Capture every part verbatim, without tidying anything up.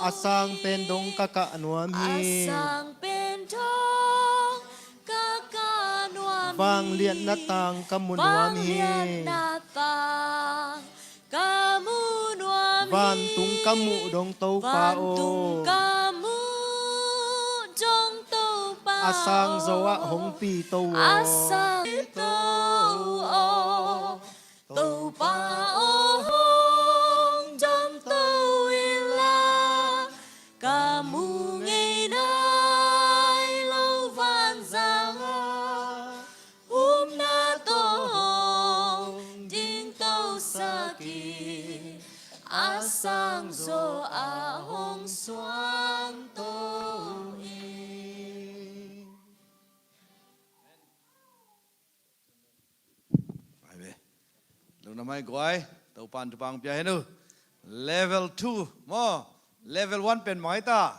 A sang pen dong ka kah nuam hi. A sang pen dong ka kah nuam hi. Vangliatna tang ka mu nuam hi. Vangliatna tang ka mu nuam hi. Vantung ka muh dong Topa aw. Vantung ka muh dong Topa aw. A sang zo ah hong pi to aw. A sang to aw. Topa aw hong dong to in la, ka mu ngei nai lo vanzang a, upna tawh ding to sak in, a sang zaw a hong suang to in. Pai ve. Lungdam mai guai. Topan tupang pia hen uh. Level two maw. Level one pen mai ta.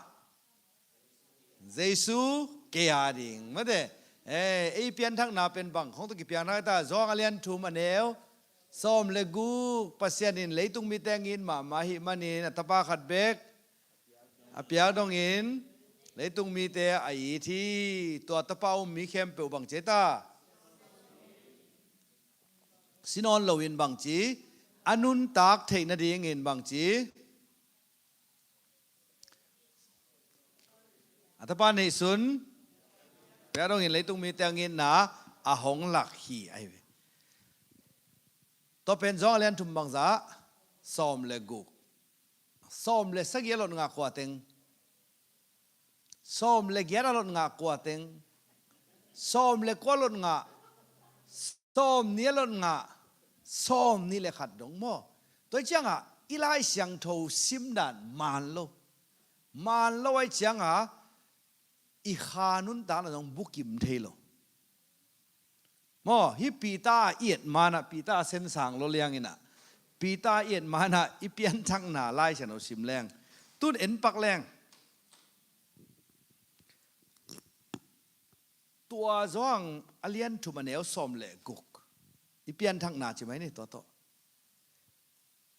Jesu kei a ding mate. Eh, ei pianthakna pen bang khong to kipiang nai ta. Zawhang a lian thum a neu sawm le guk, Pasian in leitung mite a it mahmah ahih manin a tapa khat bek a piak dongin leitung mite a it hi. Tua tapa um mi khempeuh bangci ta? Si nawn loin bangci? A nuntak theih nadingin bangci? A tapa neihsun piak dongin leitung mite a itna a hong lak hi ahi ve. Tua pen Zawhang a lian thum bangzah sawm le guk. Sawm le sagih a lot ngah kua teng? Sawm le giat a lot ngah kua teng? Sawm le kua a lot ngah? Sawm nih a lot ngah? Sawm nih le khat dong maw? Tua ciangah i Lai Siangtho simdan man lo. Man lo ai ciangah i kha nuntakna zong bukim thei lo. Maw, hi Peter a i et manah, Peter a semsang lo lianginah, Peter a i et manah i pianthakna Lai Siangtho sim leng. Tun en pak leng. Tua Zawhang a lian thum a neu sawm le guk. I pianthakna ci mai ni tua tawh.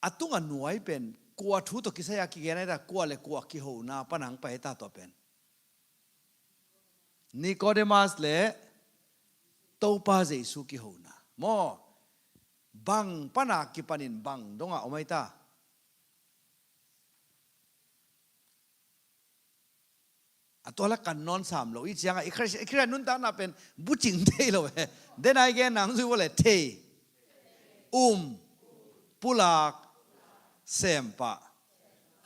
A tung a nuai pen kua thu tawh kisai a kigen ai ta, kua le kua kihona panang pai ta tua pen. Nicodemus le Topa Jesu kihona. Maw, bang pana kipanin bang dongah om ai ta? A tua la kan nawn sam lo i ciangah i Khris-, i Khristian nuntakna pen bucing thei lo e. Den ai gen nang zui vawle thei, um, pulak, sempah.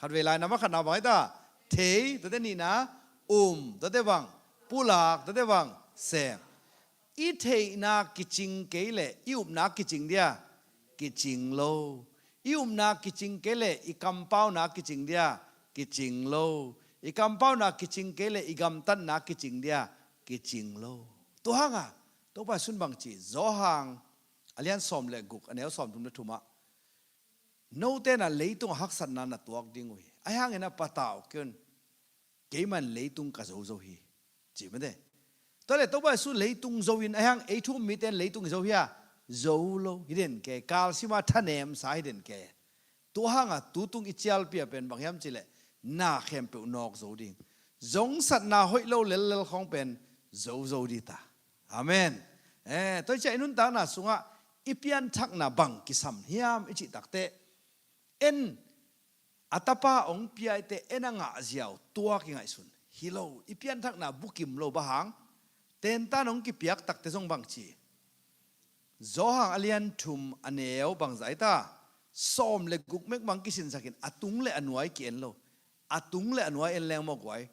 Khatvei lai na ma khat na bang ai ta? Thei, tua te nihna, um, tua te bang, pulak, tua te bang, sem. I theihna kicing kei leh i upna kicing dia? Kicing lo. I upna kicing kei leh i kampauna kicing dia? Kicing lo. I kampauna kicing kei leh i gamtatna kicing dia? Kicing lo. Tua hanga Topa Jesu'n bang ci? Zawhang a lian sawm le guk, a neu sawm thum le thumah, note na leitung a haksatna na tuak ding uh hi. Ahi hangin a patau kei un. Keiman leitung ka zo zo hi, ci mate. Tua le Topa Jesu leitung zo in, ahi hang ei thu um mite in leitung i zo hi a? Zo lo, hi den kei. Kalsima thanemsa hi den kei. Tua hanga tutung i cialpi a pen bang hiam cih leh na khempeuh nawk zo ding. Zongsatna hoih lo lellel khawng pen zo zo ding ta. Amen. Eh, tua i ciah i nuntakna sungah i pianthakna bang kisam hiam i cih takteh, en a tapa hong pia i teh en a ngah ziau tua kingaihsun hi lo. I pianthakna bukim lo, bang hang? Tentan hong kipiak takteh zong bang ci? Zawhang a lian thum a neu bangzah ai ta? Sawm le guk mek bang kisinsakin a tung le a nuai ki-en lo. A tung le a nuai en leng maw guai.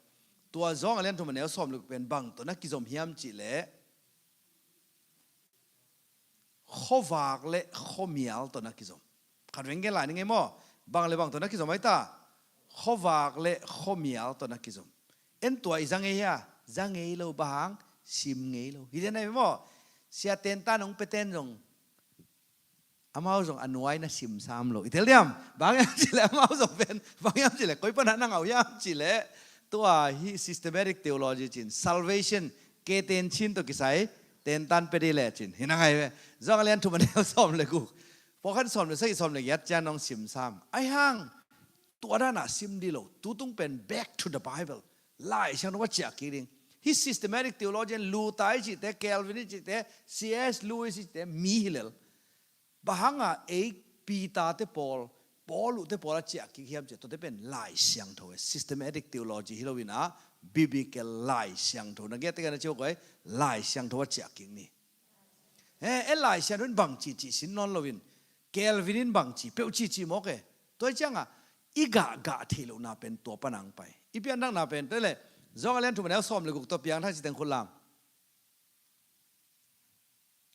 Tua Zawhang a lian thum a neu sawm le guk pen bang tawh na kizom hiam cih leh, khuavak le khuamial tawh na kizom. Khat veng gen lai ni ngei maw? Bang le bang tawh na kizom ai ta? Khuavak le khuamial tawh na kizom. En tua i za ngei hia? Za ngei lo, bang hang? Sim ngei lo. Hi den ai maw? Sia tentan hong pia ten zong, amau zong a nuai na sim sam lo. I tel diam? Bang hiam cih leh amau zong pen, bang hiam cih leh, koi panah na ngah uh hiam cih leh, tua hi systematic theology cin, salvation, kei ten cin tawh kisai, tentan pia dih leh cin. Hi na ngai ve. Zawhang a lian thum a neu sawm le guk. Pawlkhat sawm le sagih, sawm le giat ciang nong sim sam. Ahi hang Tua danah sim dih lo. Tutung pen back to the Bible. Lai Siangtho va ciah kik ding. Hih systematic theologian Luther i cihte, Calvin i cihte, C S Lewis i cihte mi hi lel. Bang hanga ei Peter te pawl, Paul uh te pawl a ciah kik hiam cih, tuate pen Lai Siangtho e, systematic theology hi lo in ah, biblical Lai Siangtho. Na giat te kan a ciah koi, Lai Siangtho a ciah kik ni. Eh, en Lai Siangtho in bangci ci sin nawn lo in, Calvin in bangci peuh cici mawk e. Tua hi ciangah i gahgah theih lohna pen tua pan ang pai. I pianthakna pen tua le, Johan a lian thum a neu sawm le guk tawh piangthak ci teng khut lam.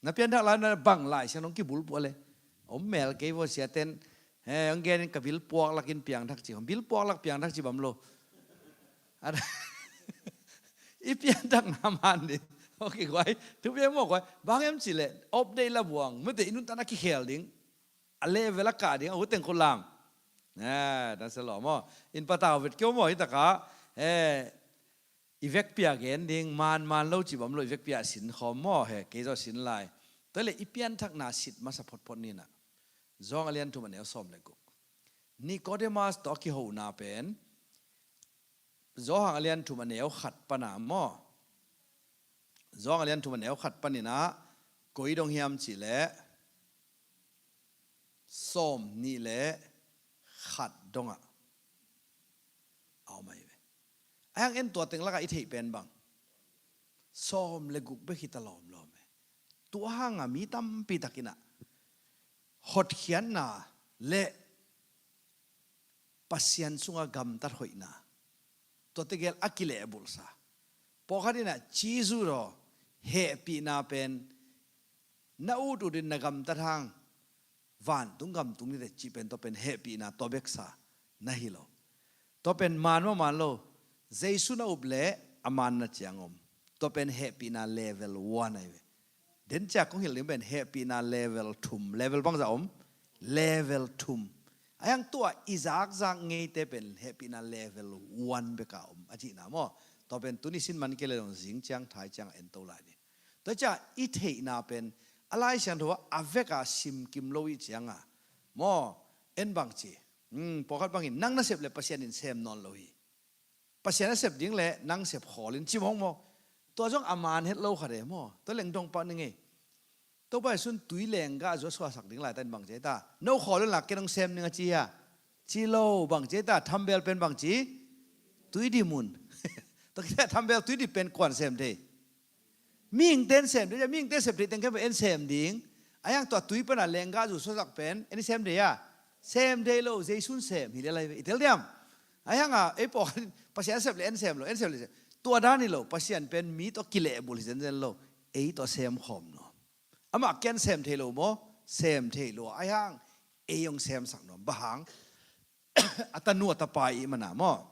Na pianthak lai na bang Lai Siangtho kibulphuh le. Om mel kei vaw sia ten, eh, ang genin ka bilpuak lakin piangthak ci. Bilpuak lak piangthak ci bam lo. Ada. I pianthakna man ding. Okay, guai. Thu piang maw guai. Bang em ci le. Update la buang. Mete i nuntakna kikhel ding. A level a kah ding. A huteng khut lam. Eh, dan sa lo maw. In patau vet keu maw hi taka. Eh, i vekpi a gen ding. Man man lo ci bam lo i vekpi a sin khawm maw. He, kei zaw sin lai. Tua le i pianthakna sit masa photphot ni na. Johan a lian thum a neu sawm le guk. Nicodemus tawh a kihona pen. Johan a lian thum a neu khat pana maw. Johan a lian thum a neu khat panin ah koi dong hiam cih leh sawm nih le khat dongah a om ahi ve. A hang en tua teng lakah i theih pen bang sawm le guk bek hi ta lawmlawm e. Tua hanga mi tampi takin ah hotkhiatna le Pasian sunga gamtat hoihna, tuate gel a kilehbulhsa. Pawlkhat in ah Jesu daw hehpihna pen na ut utin na gamtat hang vantung gam tung nite cih pen tua pen hehpihna tua beksa na hi lo. Tua pen man maw man lo. Jesu na up leh a manna ciang om. Tua pen hehpihna level one ahi ve. Den ciak kong hilh ding pen hehpihna level thum. Level bangzah om? Level thum. A hang tua i zakzak ngeite pen hehpihna level one beka om a cihna maw? Tua pen tuni sin man kei le dong zing ciang thai ciang a ento lai ni. Tua ciah i theihna pen a Lai Siangtho a veka simkim lo i cianga maw? En bangci. Hmm, pawlkhat bangin nang na sep le Pasian in sem nawn lo hi. Pasian a sep ding le nang sep khawl in ci mawkmawk. Tua zong a man het lo khat e maw? Tua leng dong pak ning ei. Topa Jesu'n tui lenggah zu a suahsak ding laitak in bang ci ei ta? No khawl in la ken hong sem ning a ci hia? Ci lo. Bang ci ei ta? Thambel pen bang ci? Tui dim un. Tua khit a thambel tui dim pen kuan sem thei? Mihingte in sem thei, mihingte in sem thei teng khempeuh en sem ding. A hang tua tui pana lenggah zu suahsak pen en i sem thei a? Sem thei lo, Jesu'n sem hi lel ahi ve. I tel diam? A hang a ei pawh Pasian a sep le en sem lo, en sem le sem. Tua dan hi lo, Pasian pen mi tawh kilehbulh hi zenzen lo. Ei tawh sem khawm lo. Amah ken sem thei lo maw? Sem thei lo. A hang ei hong semsak nuam. Bang hang? A tanu a tapa i mana maw?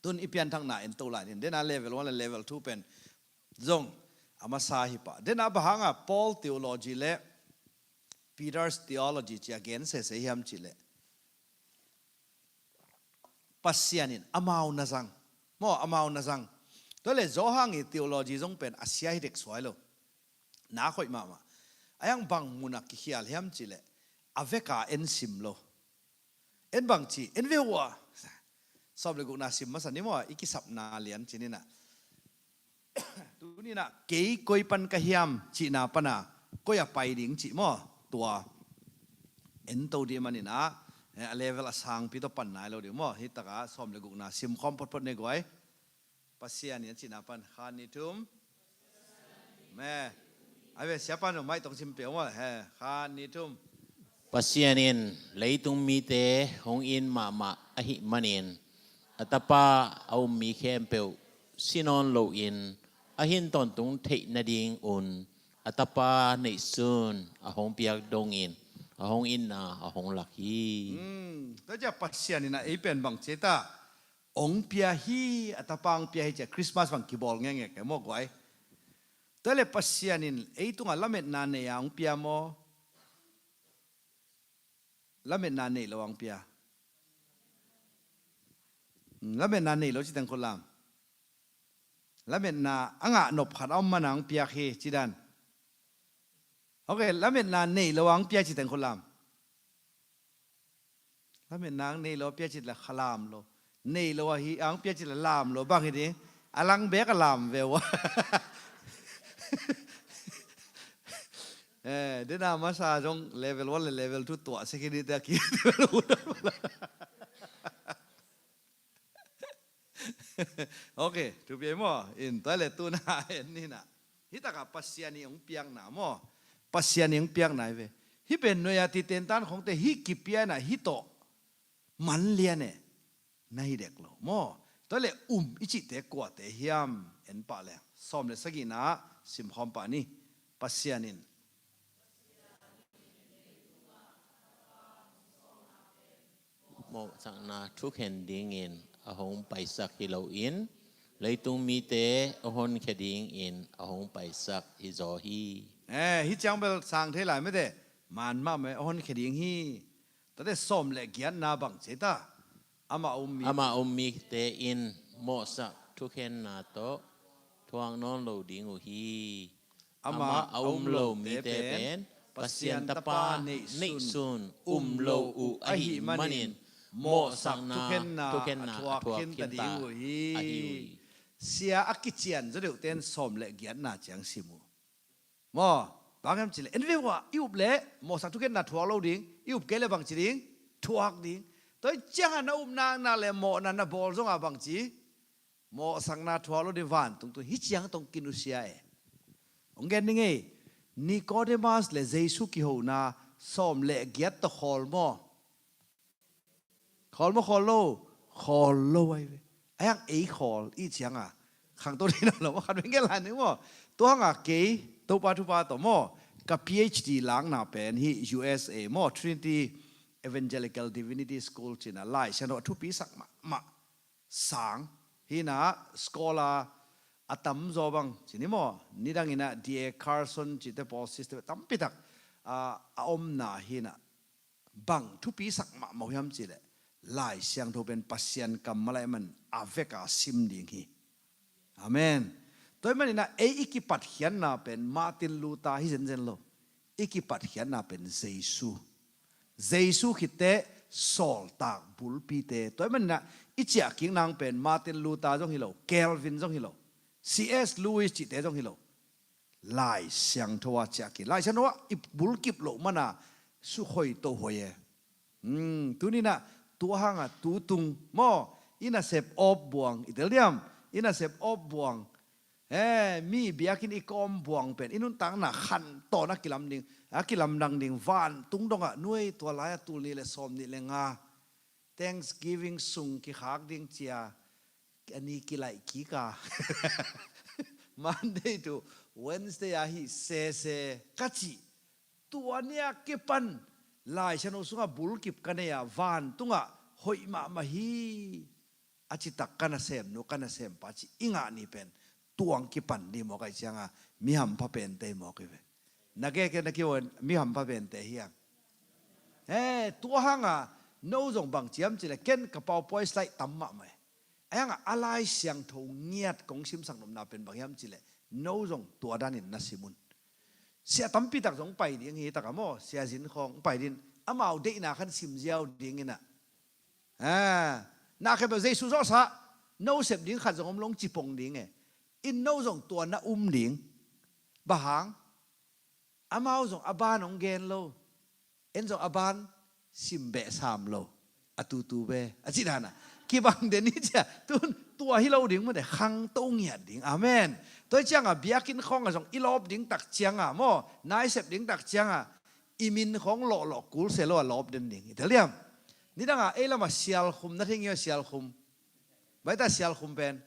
Tun i pianthakna en to lai nin. Dena level one le level two pen zong a masa hi pah. Dena bang hanga Paul theology le Peter's theology ci a gen sese hiam cih leh Pasian in amau na zang. Maw, amau na zang. Tua le Johan i theology zong pen a sia hi dek suai lo. Na khoih mahmah. A hang bang munah kikhial hiam cih leh a veka en sim lo. En bang ci, en ve uh a. Sawm le gukna sim masa ni maw, i kisapna lian ci ni na. Tuni na, kei koi pan ka hiam cihna pana, koi a pai ding cih maw, tua. En to dih manin ah, eh, a level a sangpi tawh pan nai lo ding maw, hi taka sawm le gukna sim khawm photphot ne guai. Pasian in a cihna pan khat nih thum. Me. Ai ve, siapa nu mai tong sim peuh maw, he, khat nih thum. Pasian in leitung mite hong it mahmah ahih manin a tapa a um mi khempeuh si nawn loin a hin tawntung theih nadingun a tapa neihsun a hong piak dongin a hong itna a hong lak hi. Hmm, tua ciah Pasian in a ei pen bang ci ei ta? Ong pia hi, a tapa ong pia hi ciah Christmas bang kibawl ngekngek e maw guai. Tua le Pasian in ei tungah lametna nei a ong pia maw? Lametna nei lo a ong pia. Hmm, lametna nei lo ci teng khut lam. Lametna a ngah nop khat a om mana ong piak hi ci dan. Ok, lametna nei lo a ong pia ci teng khut lam. Lametna ang nei lo a pia cih leh kha lam lo. Nei lo ahi ang pia cih leh lam lo bang hi ding. A lang bek a lam ve uh a. Eh, dena masa zong level one le level two tuah security a ki. Ok, thupi ei maw? In tua le tuna en ni na. Hih takah Pasian i hong piakna maw? Pasian i hong piakna hi ve. Hih pen nuai a titentan khongte hih kipia na hih tawh man lian e. Na hi dek lo maw? Tua le um i cihte kuate hiam? En pah leng sawm le sagihna simkhawm pah ni. Pasian in mawhsakna thukhen dingin a hong paisak hi loin leitung mite a honkhia dingin a hong paisak hi zaw hi. Eh, hih ciang bel sang thei lai mete. Man mahmah a honkhia ding hi. Tate sawm le giatna bang ci ta. Amah um mi, amah um mite in mawhsak thukhenna tawh thuak nawn lo ding uh hi. Amah a um lo mite pen Pasian Tapa neihsun um lo uh ahih manin mawhsakna thukhenna a thuak khinta ding uh hi. Sia a kician zaw deuhte in sawm le giatna ciang sim uh. Maw, bang hiam cileh en ve uh a, i up leh mawhsak thukhenna thuak lo ding, i up kei leh bang ci ding? Thuak ding. Tua hi ciangah na upna na le mawhna na bawl zongah bang ci? Mawhsakna thuak lo ding vantung tu hi ciang tong kinusia e. Hong gen ding ei. Nicodemus le Jesu kihona sawm le giat tawh khawl maw? Khawl maw khawl lo? Khawl lo ahi ve. A hiang ei khawl i cianga khangto ding lo maw? Khat beng gen lai ning maw? Tua hanga kei Topa thupha tawh maw, ka P H D lakna pen hi U S A maw, Trinity Evangelical Divinity School cina Lai Siangtho a thupi sak mahmah sang hina scholar a tamzaw bang cini maw, nidangina D A Carson cite Paul sister tampitak a omna hina. Bang thupi sak mahmah uh hiam cileh Lai Siangtho pen Pasian kammal ahih man a veka sim ding hi. Amen. Tua ahih manina ei i kipatkhiatna pen Martin Luther hi zenzen lo. I kipatkhiatna pen Jesu. Jesu khitteh sawltak bulpite. Tua ahih manina i ciahkik nang pen Martin Luther zong hi lo, Calvin zong hi lo, C S Lewis cihte zong hi lo. Lai Siangtho a ciahkik, Lai Siangtho a i bulkip loh mana sukhoih tohhoih e. Tuninah tua hanga tutung maw, i nasep awp buang i tel diam? I nasep awp buang, he, mi biakinn i kawm buang pen i nuntakna khantawn a kilam ding, a kilamdang ding. Vantung dongah nuai tua lai-a tul nih le sawm nih le nga Thanksgiving sung kikhak ding cia a ni kilaih kik a Monday to Wednesday ahi sese ka cih. Tua nia kipan Lai Siangtho sungah bulkip ka nei a, vantungah hoih mahmah hi. A citak ka nasemnu ka nasempa cih i ngah ni pen tuang kipan dih mawk ahi cianga mi hampha pente hi mawk hi ve. Na geke na kiwan mi hampha pente hiang. He, tua hanga no zong bang ciam cileh ken ka PowerPoint slide tam mahmah e. Ahi hanga a Lai Siangtho ngiat kong simsak nopna pen bang hiam cileh no zong tua danin na sim un. Sia tampitak zong pai ding hi taka maw, sia zin khawng pai din, amau deihna khan simziau dinginah. Na khempeuh Jesu zawhsa, no sep ding khat zong om long cipong ding e. In no zong tua na um ding. Bang hang? Amau zong a ban hong gen lo. En zong a ban simbeh sam lo. A tutu be a cih dana kibang den hi cia. Tun tua hi lo ding mate, khangto ngiat ding. Amen. Tua hi cianga biakinn khawnga zong i lawp ding tak cianga maw, na i sep ding tak cianga i min khawng lawhlawh kul se lo a lawp den ding i tel diam? Nidanga ei lama sialkhum na thei ngiau, sialkhum. Baita sialkhum pen,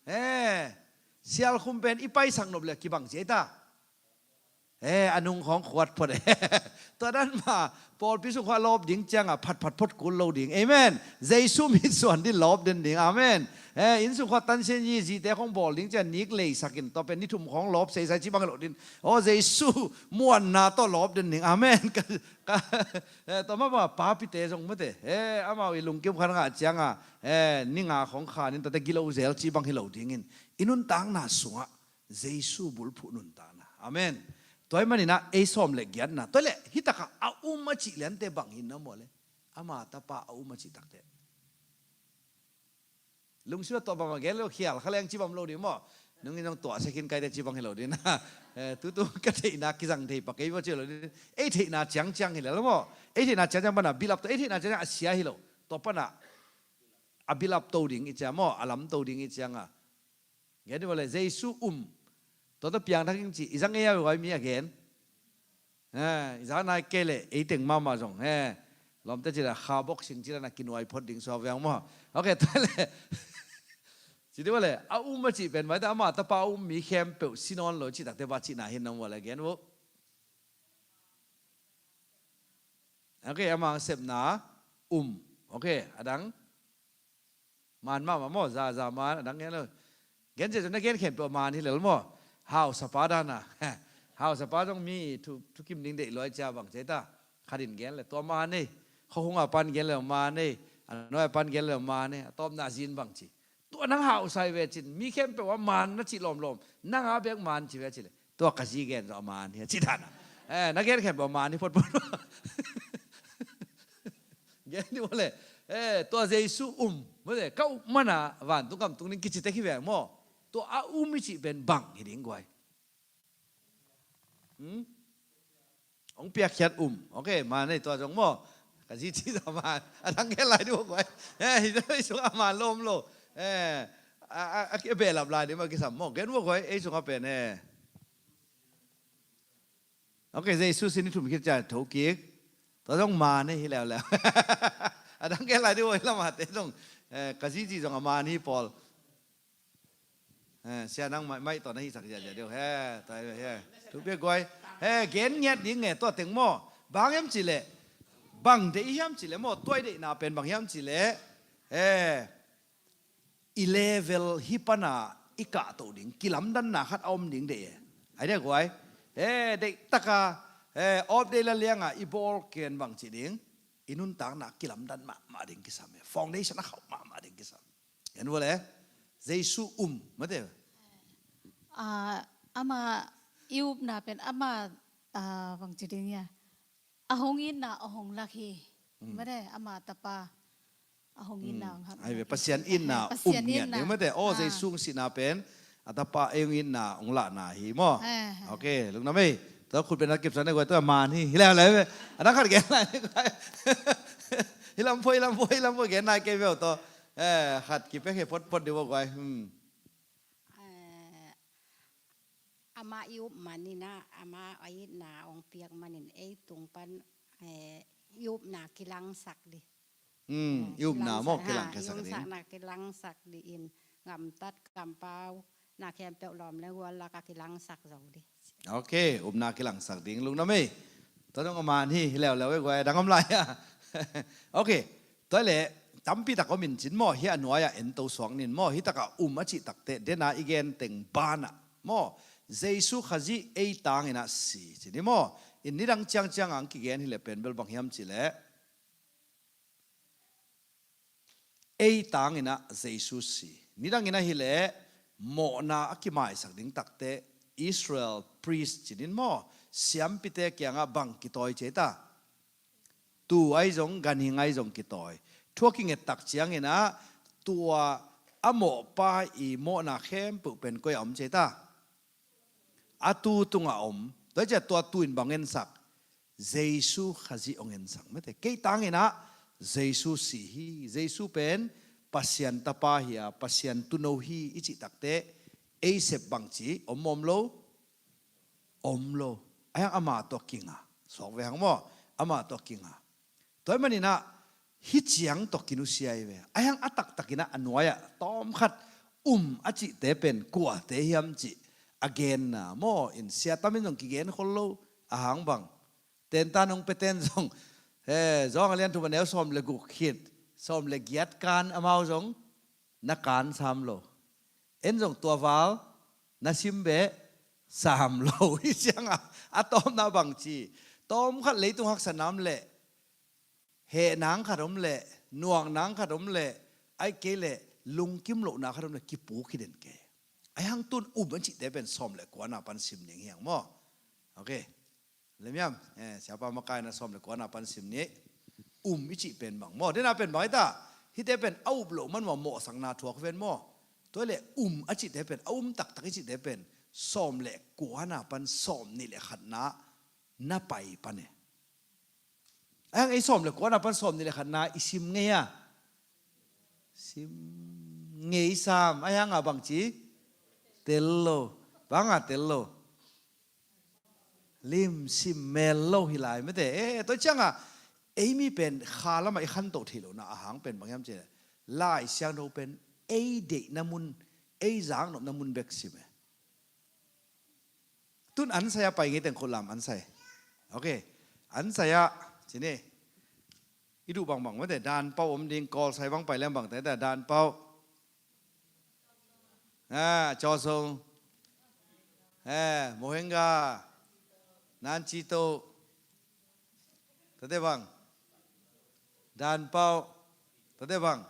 he, sialkhum pen i paisak nop le kibang ci ei ta. He, a nung khawng khuat phot e. Tua dan ma pawlpi sung khua lawp ding cianga phatphat phot kul lo ding. Amen. Jesu mitsuan din lawp den ding. Amen. He, inn sung khua tansian yi zite khawng bawl ding cianga nik leisakin tua pen ni thum khawng lawp seisai ci bang lo din. Aw, Jesu muanna tawh lawp den ding. Amen. Ka, ka, he, tua mah banga papite zong mate, he, amau i lungkim khan ngah cianga, he, ni nga khawng khanin tuate gilo zel ci bang hi lo dingin i nuntakna sungah Jesu bulphuh nuntakna. Amen. Tua hi maninah ei sawm le giatna tua le hitaka a um a cih liante bang hinna maw le? Ama tapa a um a cih takteh lungsim a tuah bang a gen lo, khial kha leng ci bang lo ding maw. Nungin zong tuah sekin kaite ci bang hi lo ding na. Eh, tutu ka theihna kizang thei pak kei maw ci lo ding. Ei theihna ciangciang hi lel maw. Ei theihna ciangciang pana bilap to, ei theihna ciangciang a sia hi lo. Tua pana a bilap to ding i cia maw, a lam to ding i cianga. Gen dih vawleh Jesu um. Tua tawh piangthak ing ci i zang ei a vai mi a gen. Eh, i zak nai kei leh ei teng mahmah zong he. Lawmte ci leh kha boxing ci leh na kinuai phot ding suak veng maw. Ok, tua leh ci dih vawleh a um a cih pen maite ama tapa a um mi khempeuh si nawn lo cih takte va cihna hi na vawleh gen uh. Ok, ama sepna um. Ok, a dang man mahmah maw, za za man a dang gen lo. Gen cia zong na gen khempeuh a man hi lel maw. Hausapa dana. Hausapa zong mi thu, thukim ding deih luai cia bang cia ta. Khat in gen le tua man ei. Khuahunga pan gen le man ei. A nuai pan gen le man ei. A tawpna zin bang ci. Tua nang hausa hi ve cin mi khempeuh a man na cih lawmlawm. Nang a bek man ci ve ci le. Tua ka zi gen zong a man hi a ci dana. Eh, na gen khempeuh a man hi photphot. Gen dih vawleh, eh, tua Jesu um, mawle, ka up mana vantung kamtung ding kici tek hi veng maw. Tua a um i cih pen bang hi ding guai. Hmm? Hong piakkhiat um. Ok, man ei tua zong maw. Ka zi ci zong man. A dang gen lai dih guai. Eh, hi zong a man lawm lo. Eh, a, a, a, a behlap lai dih ma kisam maw. Gen vua guai, ei sung a pen eh. Ok, Jesu sin i thum khit cia tho kik. Tua zong man ei hi leuleu. A dang gen lai dih vawleh lamate zong, eh, ka zi ci zong a man hi pawl. Eh, sia nang mai, mai tawh na hisak ziahziah deuh. He, tua hi, he. Thupi guai. He, gen ngiat ding nge tua teng maw. Bang hiam cih leh. Bang deih hiam cih leh maw. Tua i deihna pen bang hiam cih leh. He. I level hi pana i kahtoh ding. Kilamdanna khat a om ding deih e. Ai dia guai. He, deih taka. He, awp deih la lianga i bawl ken bang ci ding. I nuntakna kilamdan mahmah ding kisam e. Foundation a khauh mahmah ding kisam. En vua le, Jesu um, mate. Ah, ama i upna pen ama, ah, bangci ding ia. A hong itna a hong lak hi. Mm. Mate, ama tapa. A hong itna, mm, hong hap. Ai ve, Pasian itna, Pasian um ngiat itna. Ding mate. Oh, ah. Jesu hong sihna pen. A tapa ei hong itna hong lahna hi maw. Eh, eh. Ok, lungdam ei. Tua khut pen a kipsan ei guai tua man hi. Hi lai, lai ve. A dang khat gen lai guai. Hi lam pho, hi lam pho, hi lam pho gen nai kei veu tua. Eh, khat kipek he phot phot dih vua guai. Hmm. Eh, ama i up manin ah, ama a itna hong piak manin ei tung pan, eh, i upna kilangsak dih. Hmm, eh, i upna maw kilangsak, kilangsak ha, kilangsak dih. I upna kilangsak dih in, gamtat kampau na khempeuh lawm le gual laka kilangsak zo dih. Ok, upna kilangsak ding lungdam ei. Tua dong a man hi, hi leuleu ei guai, dang om lai a. Ok, tua leh, tampi tak om in cin maw, hi a nuai-ah en to suak nin maw, hi takah um a cih takteh, dena i gen teng banah maw, Jesu Khazih ei tangin ah si, ci ni maw, in nidang ciangciang ang kigen hi leh pen bel bang hiam cih leh. Ei tangin ah Jesu si. Nidangin ahi leh mawhna a kimaisak ding takteh Israel priest cinin maw, siampite kiangah bang kitawi ci ei ta. Tuu ahi zong, ganhing ahi zong kitawi. Thu a kinget tak ciangin ah tua a mawhpa i mawhna khempeuh pen koi a om ci ei ta. A tuu tungah om. Tua hi ciah tua tuu in bang ensak? Jesu Khazih hong ensak. Mate, kei tangin ah Jesu si hi. Jesu pen Pasian tapa hi a, Pasian tuuno hi i cih takteh ei sep bangci om, om lo? Om lo. Ahi hang ama tawh kinga. Suak ve hang maw? Ama tawh kinga. Tua ahih manin ah hih ciang tawh kinusia hi ve. Ahi hang a taktakin ah a nuai-ah tawmkhat um a cihte pen kuate hiam cih a genna maw, in sia tamin zong kigen khol lo, a hang bang. Tentan hong pia ten zong, eh, Johan a lian thum a neu sawm le guk khit, sawm le giat kan amau zong na kan sam lo. En zong tua val na sim beh sam lo. Hih ciangah a tawpna bangci, tawmkhat leitung haksa nam leh heh nang khat om leh, nuak nang khat om leh, ahih kei leh lungkim lohna khat om leh kipuk hi den kei. Ahi hang tun um a cihte pen sawm le kuana pan sim ning hi hang maw. Ok. Lem hiam, eh, siapa makaina sawm le kuana pan sim ni. Um i cih pen bang maw? Dena pen bang hi ta? Hihte pen a up loh man maw, mawhsakna thuak ven maw? Tua le um a cihte pen, a um taktak i cihte pen sawm le kuana pan sawm nih le khatna na pai pan e. Ahi hang ei sawm le kuana pan sawm nih le khatna i sim ngei a? Sim ngei sam. Ahi hang a bang ci? Tel lo. Bang a tel lo? Lim sim mel lo hi lai mete. Eh, tua cianga ei mi pen kha lama i khantoh theih lohna a hang pen bang hiam ci le, Lai Siangtho pen ei deihna mun, ei zaknopna mun bek sim e. Tun ansai a pai ngei teng khut lam ansai. Ok. Ansai a, ci ni. I duh bangbang mete, dan pau om ding, Kawlsai bang pai lem bang te, dan pau. Ah, Cawsung. Eh, Mohenga. Nan Cito. Tate bang. Dan pau. Tate bang.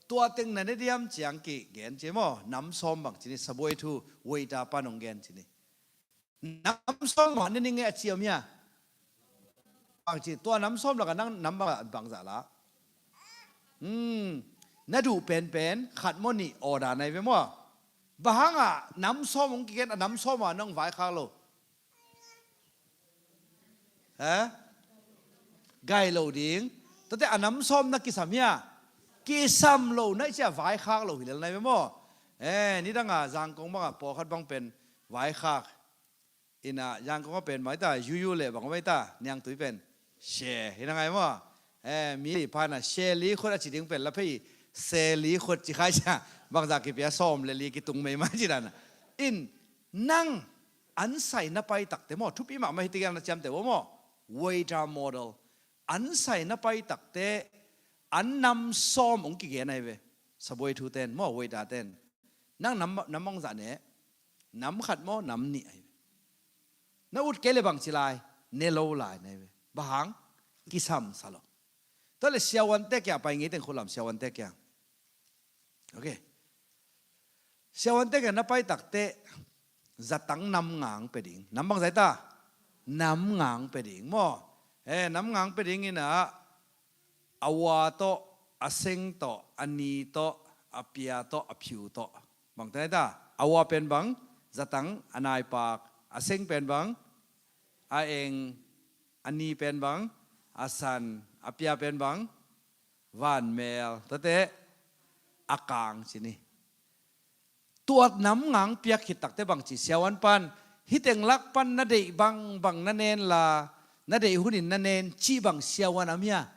Tua teng na ne diam ciang ki gen ci maw? Nam sawm bang ci ni, sabuai thu, waiter pan hong gen ci ni. Nam sawm mah ne ning e a ciam hia? Bang ci, tua nam sawm laka nang nam bang, bangzah la? Hmm. Na duh penpen khat maw nih order nai ve maw? Bang hanga nam sawm hong kigen a nam sawm a nong vaikhak lo? Ha? Gai lo ding. Tate a nam sawm na kisam hia? Kisam lo na i cia vaikhak lo hi lel nai ve maw? Eh, nidanga Zangkong banga pawlkhat bang pen vaikhak. Ina Zangkong a pen mai ta, yuyu le bang mai ta, niangtui pen. She, ina ngai maw? Eh, mi li pana, she li khut a ci ding pen, la phei, se li khut ci khai cia, bangza kipia sawm le li kitung mei mai ci dan. In, nang, ansai na pai takte maw, thupi mahmah hi tigial na ciamte maw, waiter model. Ansai na pai takte, an nam sawm hong kigen ai ve. Sabuai thu ten, maw, waiter ten. Nang nam, nam bangzah ne, nam khat maw, nam nih ai ve. Na ut kei le bang ci lai, ne lo lai nai ve. Bang hang, kisam sa lo. Tua le siavuante kia pai ngei teng khulam siavuante kia. Ok. Siavuante kia na pai takte zatang nam ngang pe ding. Nam bang zai ta? Nam ngang pe ding maw. Eh, nam ngang pe ding ina a ua tawh, a seng tawh, a ni tawh, a pia tawh, a phiu tawh. Bang te ta? A ua pen bang, zatang, a naipak, a seng pen bang, a eng, a ni pen bang, a san, a pia pen bang, vanmel, tate, a kang ci ni. Tua nam ngang piak khit takte bang ci siavuan pan, hih teng lak pan na deih bang bang na nen la, na deih hunin na nen cih bang siavuan am hia?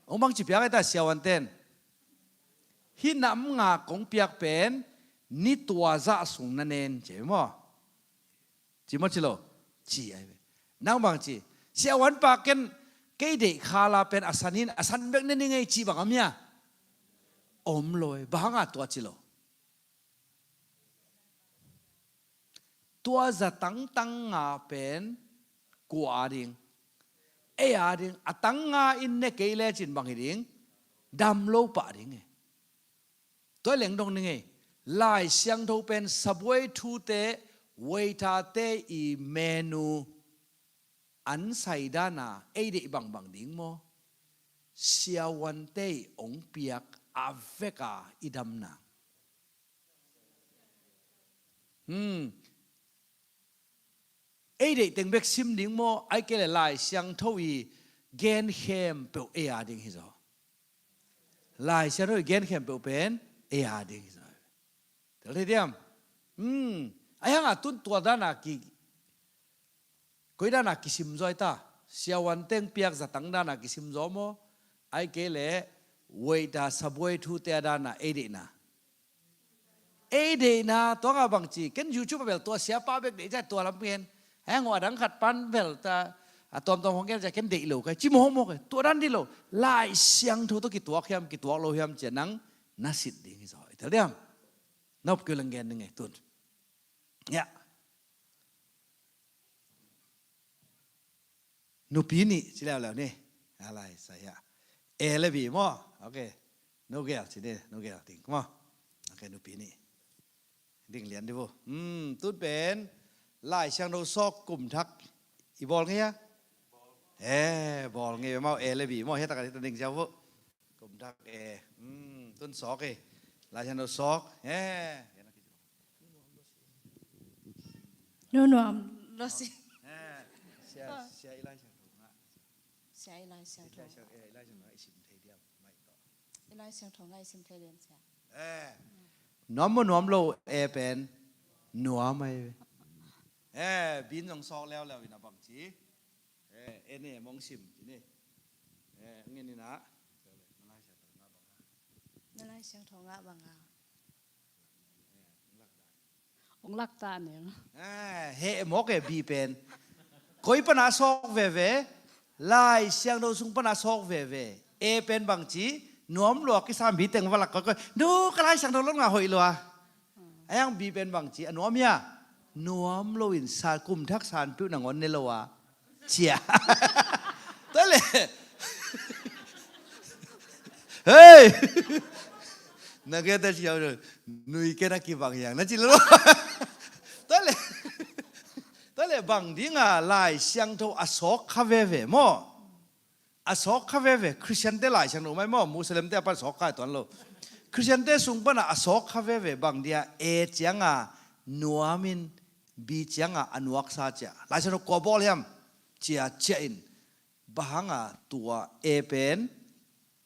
Hong bang ci piak ai ta siavuan ten. Hih nam nga kong piak pen, ni tua zah sung na nen ci maw? Ci maw ci lo? Ci ai ve. Nang bang ci. Siavuan pa ken kei deih khala pen a san in, a san bek ne ning ei ci bang am hia? Om lo e. Bang hanga tua ci lo? Tua zatang tang nga pen kua a ding? Ei a ding. A tang nga in ne kei lecin bang hi ding? Dam lo pah ding e. Tua leng dong ning ei. Lai Siangtho pen sabuai thute, waiter-te i menu an sai dana ei deih bangbang ding maw? Siavuante i ong piak a veka i damna. Hmm. Ei deih teng bek sim ding maw? Ai kei le Lai Siangtho i gen khempeuh ei a ding hi zaw. Lai Siangtho i gen khempeuh pen ei a ding hi zaw. Tel thei diam? Hmm. Ai hanga tun tua dana ki, koi dana kisim zaw ai ta? Siavuan teng piak zatang dana kisim zaw maw? Ai kei le waiter sabuai thute a dana ei deihna. Ei deihna, tua nga bang ci, ken YouTube a bel tua siapa bek deih zia tua lam ngen. Heng ua dang khat pan bel ta, a tuamtuam hong gen zia ken deih lo kai, ci mawkmawk kai, tua dan deih lo. Lai Siangtho tawh kituak hiam, kituak lo hiam cia nang na sit ding hi zaw. I tel diam? Na up kei leng gen ding ei tun. Ya. Nupi nih ci leuleu ni. A lai sa hia. A le bi maw? Ok. Nugel ci ni, nugel ding maw? Ok, nupi nih. Ding lian di bu. Hmm, tun pen Lai Siangtho sawk kum thak i bawl ngei a? Eh, bawl ngei ve maw, A le B maw, hiah tak a hita ding ciau vo. Kum thak A. Hmm, tun sawk hi. Lai Siangtho sawk. Eh. Nu nuam lo si. Eh, sia, sia i Lai Siangtho ngah. Sia i Lai Siangtho. I Lai Siang, eh, i Lai Siangtho ngah i sim thei diam, mai tawh. I Lai Siangtho ngah i sim thei diam sia. Eh. Nuam maw nuam lo, A pen nuam ai ve. Eh, B in zong sawk leuleu in a bang ci. Eh, A ne mong sim ci ni. Eh, ngin ina. Na Lai Siangtho ngah bang a. Na Lai Siangtho ngah bang a. Ong lak ta ning. Eh, heh mawk e B pen. Koi pana sawk veve, Lai Siangtho sung pana sawk veve. A pen bang ci, nuam lua kisam B teng va lak koi koi. Nu ka Lai Siangtho lo ngah hoih lua. Ayang B pen bang ci, a nuam hia. Nuam lo in sa kum thak san piu nangawn ne lo a. Cia. Tua le. Hei. Na ke ta cia lo. Nui ke na kibang yang. Na ci lo. Tua le. Tua le bang ding a Lai Siangtho a sawk kha veve maw. A sawk kha veve. Christian te Lai Siangtho mai maw. Muslim te a pan sawk kha tuan lo. Christian te sung pan a sawk kha veve bang dia A ciang a nuam in B ciang a a nuaksa cia. Lai Siangtho kua bawl hiam. Cia cia in. Bang hang a tua A pen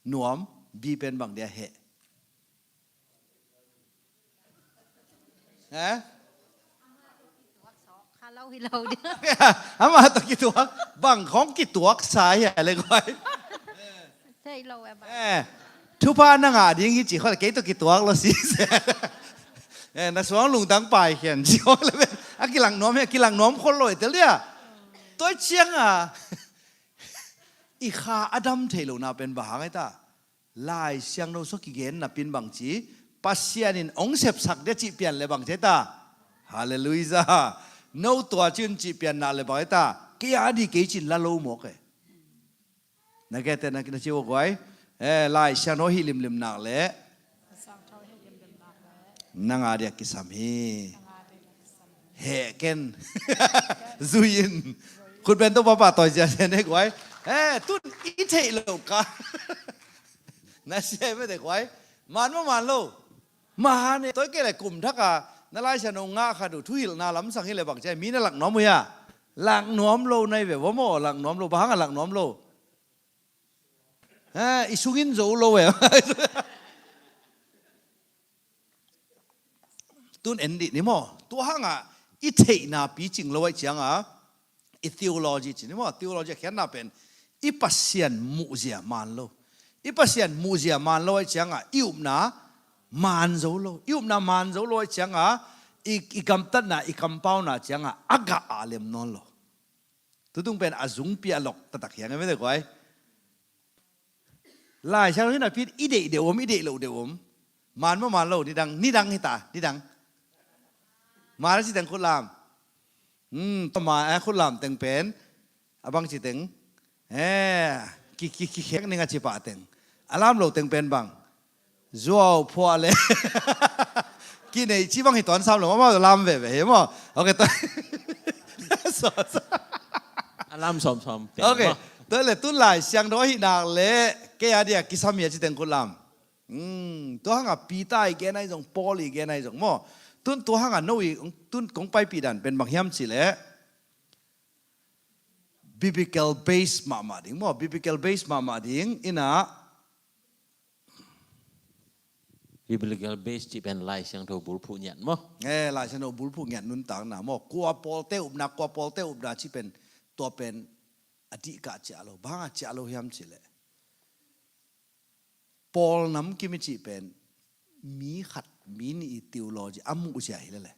nuam, B pen bang dia heh. Eh? Kha lo hi lo dia. Ama tawh kituak, bang khong kituak sa hia le koi. Thei lo e bang. Eh, thupha na ngah ding hi ci khol kei tawh kituak lo si. Eh, na suang lungtang pai khian ci khol le. A kilang nuam hia, kilang nuam khol lo e tel dia. Tua ciang a i kha a dam thei lo na pen bang hang ai ta. Lai Siangtho sua kigen na pin bang ci, Pasian in ong sepsak dia cih pian le bang ci ai ta. Halleluiah. No tua cin cih pian na le bang ai ta. Kei a di kei cin la lo mawk e. Na ke te na, na ci ua guai. Eh, Lai Siangtho hi limlim nak le. Nang a dia kisam hi. Heh ken. Zui in. Khut ben to papa toi cia cia ne guai. Eh, tun i thei lo ka. Na sia i mete guai. Man maw man lo. Man e. Toi ke le kum thak a. Na Lai Siangtho ngah kha du thuhilhna lamsang hi le bang cia. Mi na lak nuam uh hia. Lak nuam lo nai ve vo maw. Lak nuam lo. Bang hang a lak nuam lo. Eh, i sungin zo lo e. Tun en dih ni maw. Tua hang a i theihna picing lo ai ciang a i theology ci ni maw. Theology a khiatna pen i Pasian muhzia man lo. I Pasian muhzia man lo ai ciang a i upna man zo lo. I upna man zo lo ai ciang a i, i gamtatna, i kampauna ciang a a gah a lem nawn lo. Tutung pen a zungpi a lok taktak hiang e mete guai. Lai Siangtho hi napi i deih deuh om, i deih loh deuh om. Man maw man lo, nidang, nidang hita, nidang. Man a ci teng khut lam. Hmm, man a khut lam teng pen. A bang ci teng. Eh, ki, ki, ki khek ning a ci pah teng. A lam lo teng pen bang. Zuau phuah le. Kinei ci bang hi tuan sam lo, amau lam veve hi maw. Ok, tuan. A lam sawmsawm pen maw. Ok, tuan le tun Lai Siangtho ahi nak le kei a dia kisam hi a ci teng khut lam. Hmm, tua hang a Peter i gen ahi zong, Paul i gen ahi zong maw. Tun tua hang a no i, tun kong paipih dan pen bang hiam ci le. Biblical base mahmah ding maw. Biblical base mahmah ding, ina. Biblical base cih pen Lai Siangtho bulphuh ngiat maw? Eh, Lai Siangtho bulphuh ngiat nuntakna maw? Kua pawlte upna, kua pawlte upna cih pen, tua pen a dih kah ciah lo. Bang a ciah lo hiam cih leh. Paul namkim i cih pen mi khat, mi nih i theology a muhzia hi lele.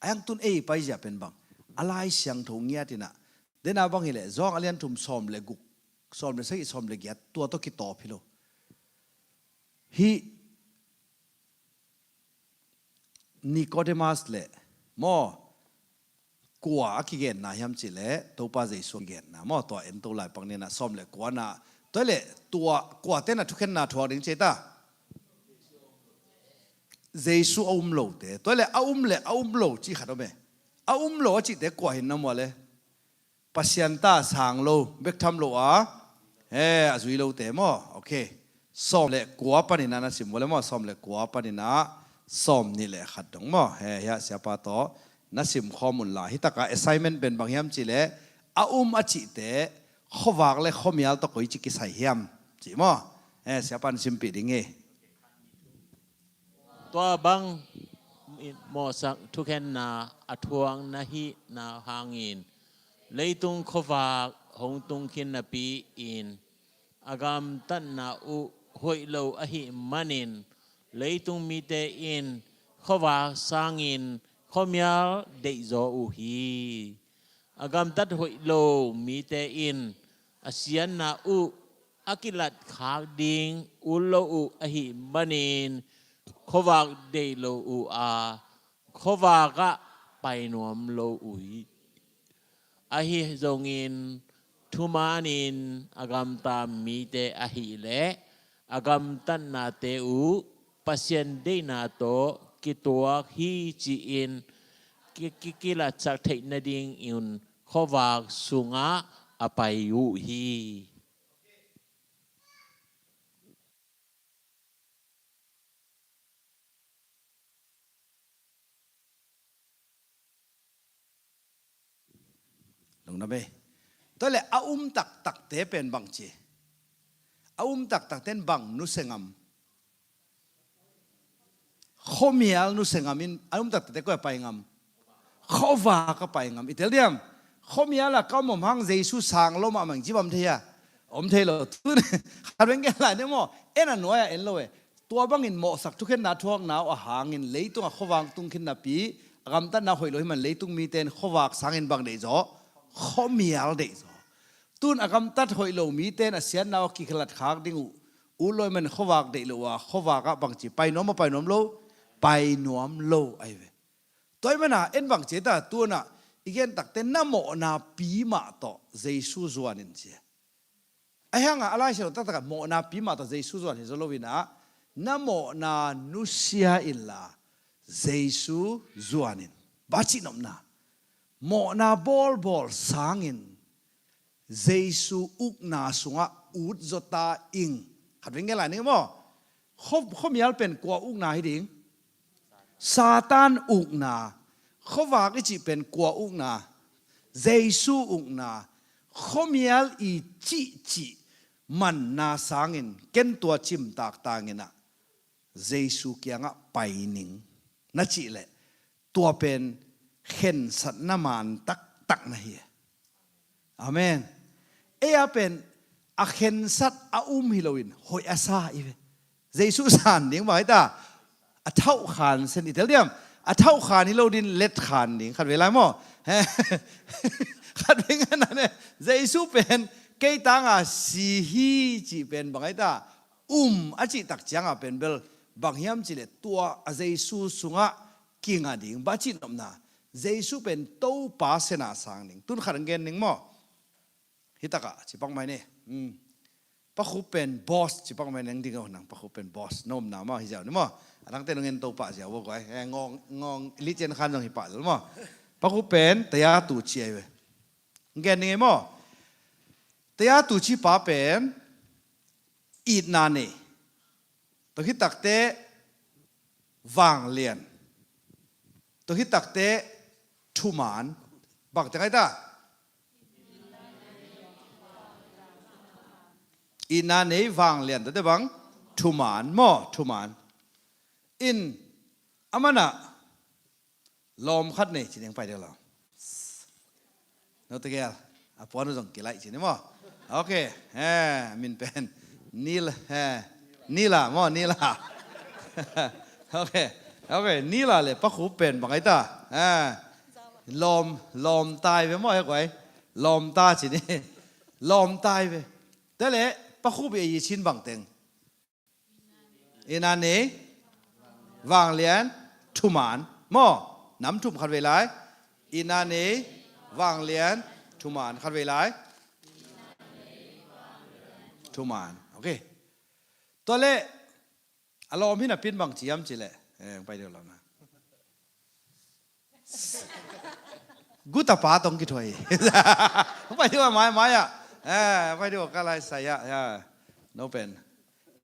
A yang tun ei paizia pen bang. A Lai Siangtho ngiat inah. Dena bang hileh, Zawng a lian thum sawm le guk, sawm le sagih, sawm le giat, tua tawh kitawp hi lo. Hih Nicodemus le maw, kua a kigenna hiam cih leh, Topa Jesu a kigenna maw, tua en to lai pak nina sawm le kuana. Tua le tua kua tena thukhenna thuak ding cih ta. Jesu a um lote. Tua le a um le a um lo cih khat om e. A um lo a cihte kua hi na mua le. Pasian ta sang lo, bek tham lo a, he, a zui lote maw. Ok. Sawm le kua panin ah na sim vua le maw, sawm le kua panin ah sawm nih le khat dong maw. He, hiah siapa tawh na sim khawm unla, hi takah assignment pen bang hiam cih leh, a um a cihte khuavak le khuamial tawh koici kisai hiam cih maw. He, siapa na simpih ding hi. Tua bang mawhsak thukhenna a thuak na hihna hangin leitung khuavak hong tung khin napi-in a gamtatna uh hoih lo ahih manin leitung mite in khuavak sangin khuamial deihzaw uh hi. A gamtat hoih lo mite in a siatna uh a kilatkhak ding ut lo uh ahih manin khuavak deih lo uh a, khuavak ah pai nuam lo uh hi. Ahi zongin thumanin a gamta mite ahih leh a gamtatnate uh Pasian deihna tawh kituak hi ci-in ki, ki, kilatsak theih nadingin khuavak sungah a pai uh hi. Lungdam ei. Tua le a um taktakte pen bang ci? A um taktakte in bang nusia ngam? Khuamial nusia ngam in, a um taktakte koi a pai ngam? Khuavak a pai ngam. I tel diam? Khuamial a ka om om hang Jesu sang lo mahmah ing ci bang om thei a? Om thei lo. Tun khat veng gen lai ni maw. En a nuai a en lo e. Tua bangin mawhsak thukhenna thuakna uh a hangin leitung a khuavak tung khin napi a gamtatna hoih lo hi man leitung mite in khuavak sangin bang deihzaw? Khuamial deihzaw. Tun a gamtat hoih lo mite in a siatna uh a kilatkhak ding uh ut lo hi man khuavak deih lo uh a, khuavak ah bangci pai nuam maw, pai nuam lo? Pai nuam lo ahi ve. Tua hi mana en bang ci ta, tuna i gen takte na mawhna pi mah tawh Jesu zuan in ci. Ahi hanga a Lai Siangtho taktakah mawhna pi mah tawh Jesu zuan hi zaw lo in ah, na mawhna nusia inla Jesu zuan in. Bang ci nopna? Mawhna bawlbawl sangin Jesu ukna sungah ut zaw ta ing. Khat veng gen lai ning maw. Khuamial pen kua ukna hi ding? Satan ukna. Khuavak i cih pen kua ukna? Jesu ukna. Khuamial i cihcih manna sangin ken tua cimtak tangin ah Jesu kiangah pai ning na cih leh, tua pen khensatna man taktak na hi. Amen. Ei a pen a khensat a um hi loin hoih a sa i ve. Jesu san ding bang hi ta? A thauhkhan sen i tel diam? A thauhkhan hi lo din letkhan ding khat vei lai maw? Khat vei ngan a ne. Jesu pen kei tanga si hi cih pen bang hi ta? Um a cih tak cianga pen bel bang hiam cih leh tua a Jesu sungah kinga ding. Bang ci nopna? Jesu pen Topa sena sang ding. Tun khat ang gen ding maw. Hi takah ci pak mai ni. Pakhup pen boss ci pak mai nang ding a nang, pakhup pen boss. Nopna maw hi ziau ni maw. A dangte nong en Topa ziau bo guai. Ngong ngong licen khan zong hi pah zol maw. Pakhup pen taya tu ci ai ve. Gen ding ei maw. Taya tu ci pa pen itna nei. Tua hi takte vanglian. Tua hi takte thuman. Bang teng ai ta? Itna nei, vanglian, tate bang? Thuman maw, thuman. In a mana lawm khat nei ci ning pai deuh lo. No tegel a puan uh zong kilaih ci ni maw? Ok. He, min pen Nil, he, Nila maw, Nila. Ok. Ok, Nila le pakhup pen bang ai ta? He, lawm, lawm tai ve maw, he guai? Lawm ta ci ni. Lawm tai ve. Te le pakhup i ei i cin bang teng? Itna nei, vanglian, thuman maw. Nam thum khat vei lai. Itna nei, vanglian, thuman khat vei lai. Thuman. Ok. Tua le a lawm hi napi in bang ci hiam cih leh, eh, pai deuh lo na. Gutapa tawh kithuah hi. Pai dih uh a maimai ah. Eh, pai dih uh ka lai sai ah. Ya. No pen.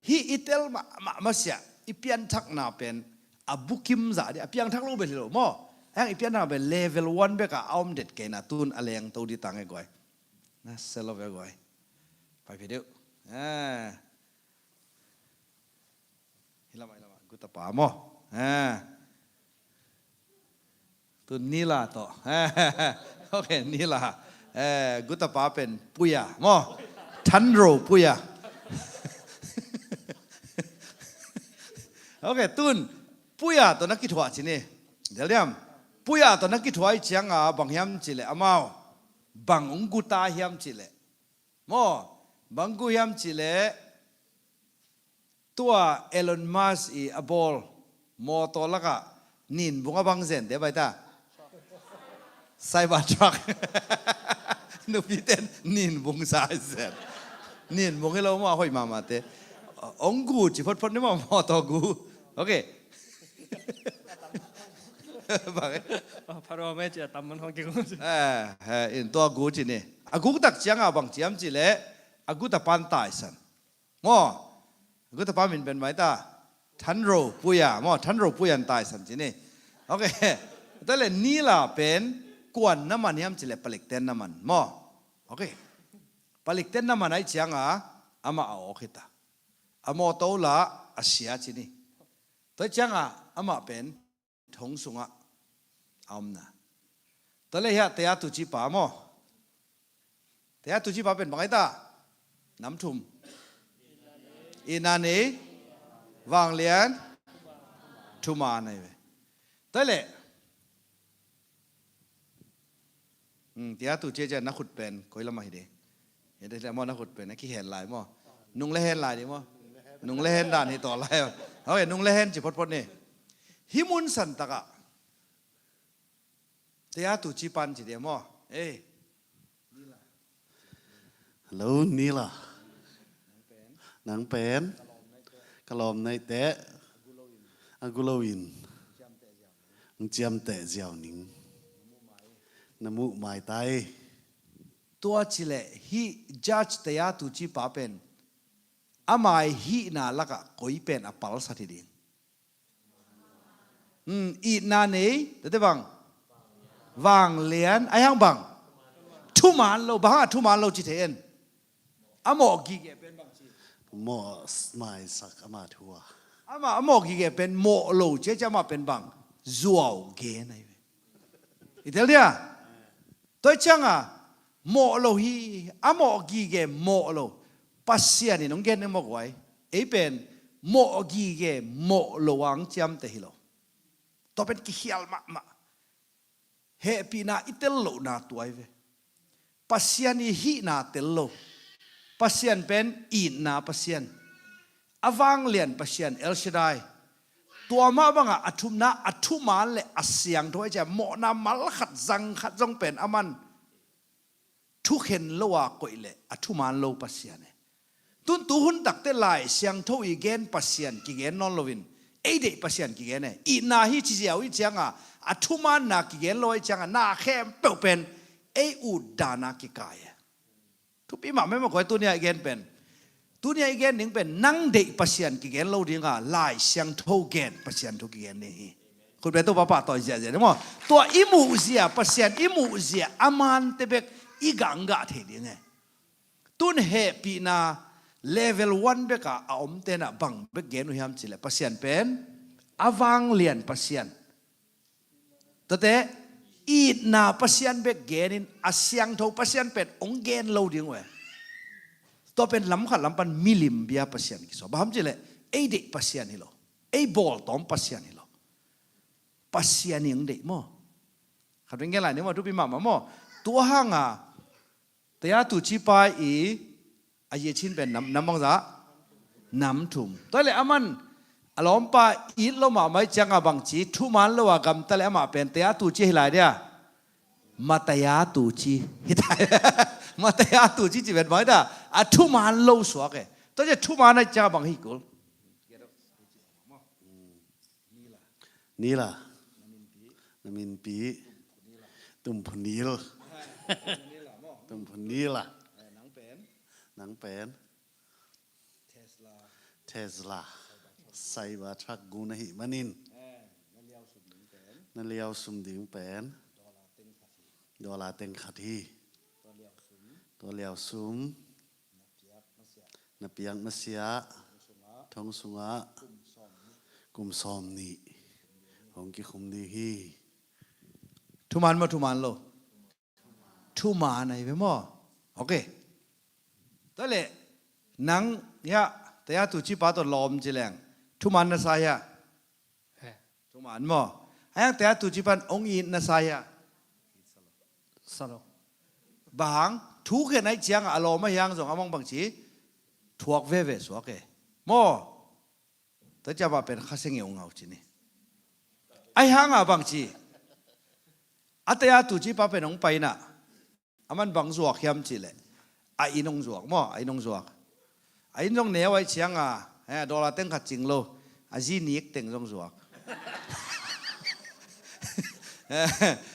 Hih i tel mahmah masiah i pianthakna pen a bukim zah dih, a piangthak lo bel hi lo maw. Hang i pianthakna pen level one bekah a om det kei na, tun a lengto dih tang e guai. Na selo ve guai. Pai pai dih uh. Eh. Hi lamah, hi lamah. Gutapa maw. Eh. Tu Nila tawh. Ok, Nila. Eh, gutapa pen Puya maw. Thanro Puya. Ok, tun Puya tawh na kithuah ci ni. Del diam. Puya tawh na kithuah i cianga bang hiam cileh amau. Bang ung guta hiam cileh. Maw, bang gu hiam cileh. Tua Elon Musk i a bawl mawtaw lakah ninbung a bang zente bai ta. Cybertruck. Nupiten ninbung sa zen. Ninbung hi lo maw, a hoih mahmahte. Ong gu ci photphot ni maw, mawtaw gu. Ok. Bang e. Pharaoh meh ci a tam man hong kik. Eh, eh, in tua gu ci ni. A gu tak cianga bang ciam cileh. A gu tapan taisan. Maw, gutapa min pen mai ta. Thanro Puya maw, Thanro Puya in taisan ci ni. Ok. Tua le Nila pen kuan na man hiam cileh palikten na man maw. Ok. Palikten na man ai cianga amah a awk hi ta. A mawtaw la a sia ci ni. Tua cianga amah pen thong sungah a omna. Tua le hiah taya tucipa maw. Taya tucipa pen bang ai ta. Nam thum. Itna nei, vanglian, thuman ai ve. Tua le. Hmm, taya tuci cian na khut pen koi lamah hi de. Hi de maw na khut pen a kihen lai maw. Nung le hen lai di maw. Nung le hen dan hi taw lai. Ok, nung le hen ci photphot ni. Hi mun santakah. Taya tuci pan ci dia maw. Eh. Hello, Nila. Nang pen. Ka lawm naite. A gu lo in. Ng ciamteh ziau ning. Na muh mai tai. Tua cileh hih judge taya tucipa pen. A mai hihna lakah koi pen a palsat hi ding. Hmm, itna nei, tate bang. Vanglian, a hiang bang. Thuman lo, bang hang a thuman lo ci thei en. A mawh gige pen bang ci. Mawh maisak ama thu a. Ama, a mawh gige pen mawh lo ci a ci ama pen bang. Zuau gen ai ve. I tel dia. Tua cianga mawh lo hi, a mawh gige mawh lo. Pasian in hong gen ning maw guai. Ei pen mawh gige mawh lo ang ciamte hi lo. Tua pen kikhial mahmah. Hehpihna i tel lohna tuai ve. Pasian i hihna tel lo. Pasian pen itna Pasian. A vanglian Pasian El Shaddai. Tua mah bangah a thumna a thuman le a siangtho ai cia mawhna mal khat zang khat zong pen a man. Thukhen lo a koih le a thuman lo Pasian e. Tun tuhun takte Lai Siangtho i gen Pasian kigen nawn loin ei deih Pasian kigen e. Itna hi ci ziau i cianga a thumanna kigen lo i cianga na khempeuh pen ei utdana kikai e. Thupi mahmah mah koi tunia i gen pen. Tunia i gen ding pen nang deih Pasian kigen lo dinga Lai Siangtho gen Pasian thu kigen ding hi. Khutbeh Topa pahtawi ziahziah ding maw. Tua i muhzia Pasian i muhzia a mante bek i ganggah thei ding e. Tun hehpihna level one beka a omtena bang bek gen uh hiam cileh Pasian pen a vanglian Pasian. Tate itna Pasian bek genin a siangtho Pasian pen ong gen lo ding uh e. Tua pen lamkhat lampan milim bia Pasian kiso baham cileh ei deih Pasian hi lo. Ei bawltawm Pasian hi lo. Pasian i ong deih maw. Khat bek gen lai ni maw, thupi mahmah maw. Tua hanga Taya tucipa i a yechin pen nam, nam bangzah. Nam thum. Tua le aman a lawmpa it lo mahmah i cianga bangci thuman lo a gamta le amah pen taya tuci hi lai dia. Mataya tuci hi ta. Mataya tuci ci pen bang hi ta. A thuman lo suak e. Tua ci thuman a i cianga bang hi kul. Nila. Na minpi. Tum phunil. Tum phunil a. Nang pen. Tesla. Cybertruck gu na hih manin. Na liau sum ding pen. Dollar teng khat hi. Tua liau sum. Na piak masiah. Thong sungah. Kum sawm nih. Hong kikhum ding hi. Thuman maw, thuman lo? Thuman ahi ve maw? Ok. Tua leh nang hiah taya tucipa tawh lawm ci leng thuman na sa hiah? Thuman maw? Ahiang taya tucipan hong it na sa hiah? Sa lo. Bang thu khen ahi ciangah a lawm ahiang zong a mong bangci thuak veve suak e maw? Tua ciah mah pen kha seng e ung au ci ni. Ahi hanga bangci a taya tucipa pen hong paina a man bang zuak hiam cih leh a inn hong zuak maw, a inn hong zuak. A inn zong neu ahi cianga dollar teng khat cing lo, a zi nik teng zong zuak.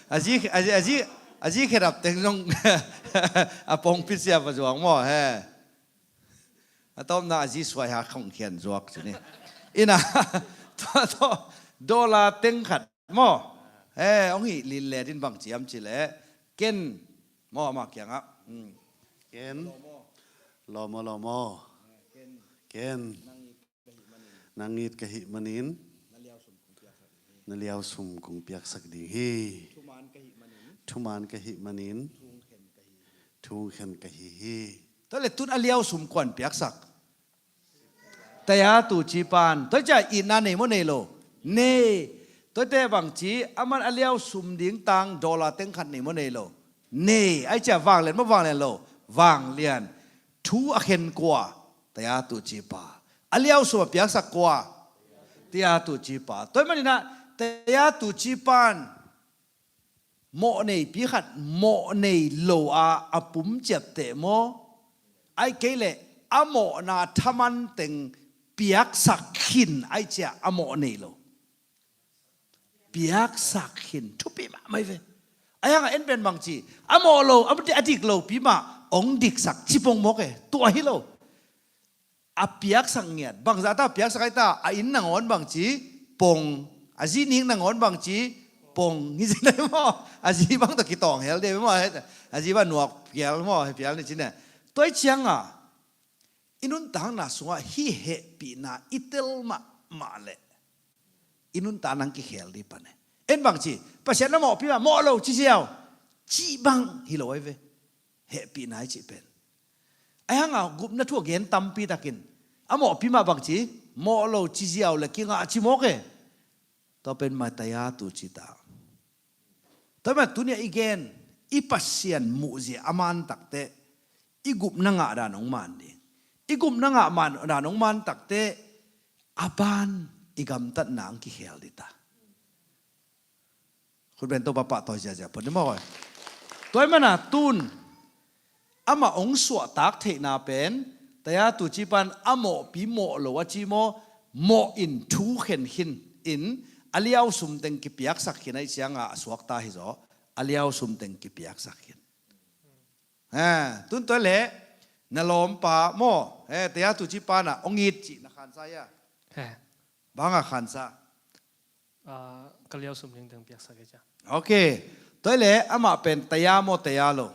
A zi, a zi, a zi, a zi khedap teng zong a pongpi siap a zuak maw he. A tawpna a zi suai ha khong khian zuak ci ni. Ina tua tawh dollar teng khat maw? He, hong hih lin le din bang ciam ci leh ken maw, amah kiangah ken lawm aw, lawm aw. Ken nang it ka hih manin na liau sum kong piaksak ding hi. Thuman ka hih manin thung khen ka hi hi. Tua leh tun a liau sum kuan piaksak? Taya tucipan. Tua ciah itna nei maw nei lo? Nei. Tua teh bangci a man a liau sum ding tang dollar teng khat nei maw nei lo? Nei. Ahi ciah vanglian maw vanglian lo? Vanglian. Thu a khen kua? Taya tucipa. A liau sum a piaksak kua? Taya tucipa. Tua maninah taya tucipan mawh neipi khat mawh nei lo a a pum ciapteh maw? Ahi kei leh a mawhna thaman teng piaksak khin ahi ciah a mawh nei lo. Piaksak khin thupi mahmah hi ve. Ahi hanga en pen bangci a mawh lo a dik lopi mah hong diksak ci pong mawk e. Tua hi lo. A piaksak ngiat. Bangzah ta piaksak ahi ta? A inn nangawn bangci pong, a zi nik nangawn bangci pong hi ci nei maw? A zi bang tawh kitawng hel de maw? A zi bang nuak pial maw? He pial ni ci ne. Tua ahi cianga i nuntakna sungah hih hehpihna i tel mahmah leh i nuntakna kikhel dih pan e. En bangci Pasian na mawhpi mah mawh lo ci ziau cih bang hi lo ahi ve. Hehpihna i cih pen ahi hanga gupna thu a gen tampi takin a mawhpi mah bangci mawh lo ci ziau le kingah ci mawk e. Tua pen mataya tucita. Tua pen tunia i gen i Pasian muhzia a man takteh i gupna ngah dan hong man ding. I gupna ngah dan hong man takteh a ban i gamtatna ang kikhel dita. Khutben Topa pahtawi ziazia pon ni maw? Tua ahih mana tun amah hong suahtak theihna pen taya tucipan a mawhpi mawh lo a ci maw? Mawh in thu khen khin in a liau sum teng kipiaksak khin ahi cianga a suakta hizaw. A liau sum teng kipiaksak khin. Tun tua leh na lawmpa maw, taya tucipan ah hong it cih na khansa hia? Banga khansa? Ka liau sum ding teng piaksak e cia. Ok. Tua leh amah pen taya maw taya lo?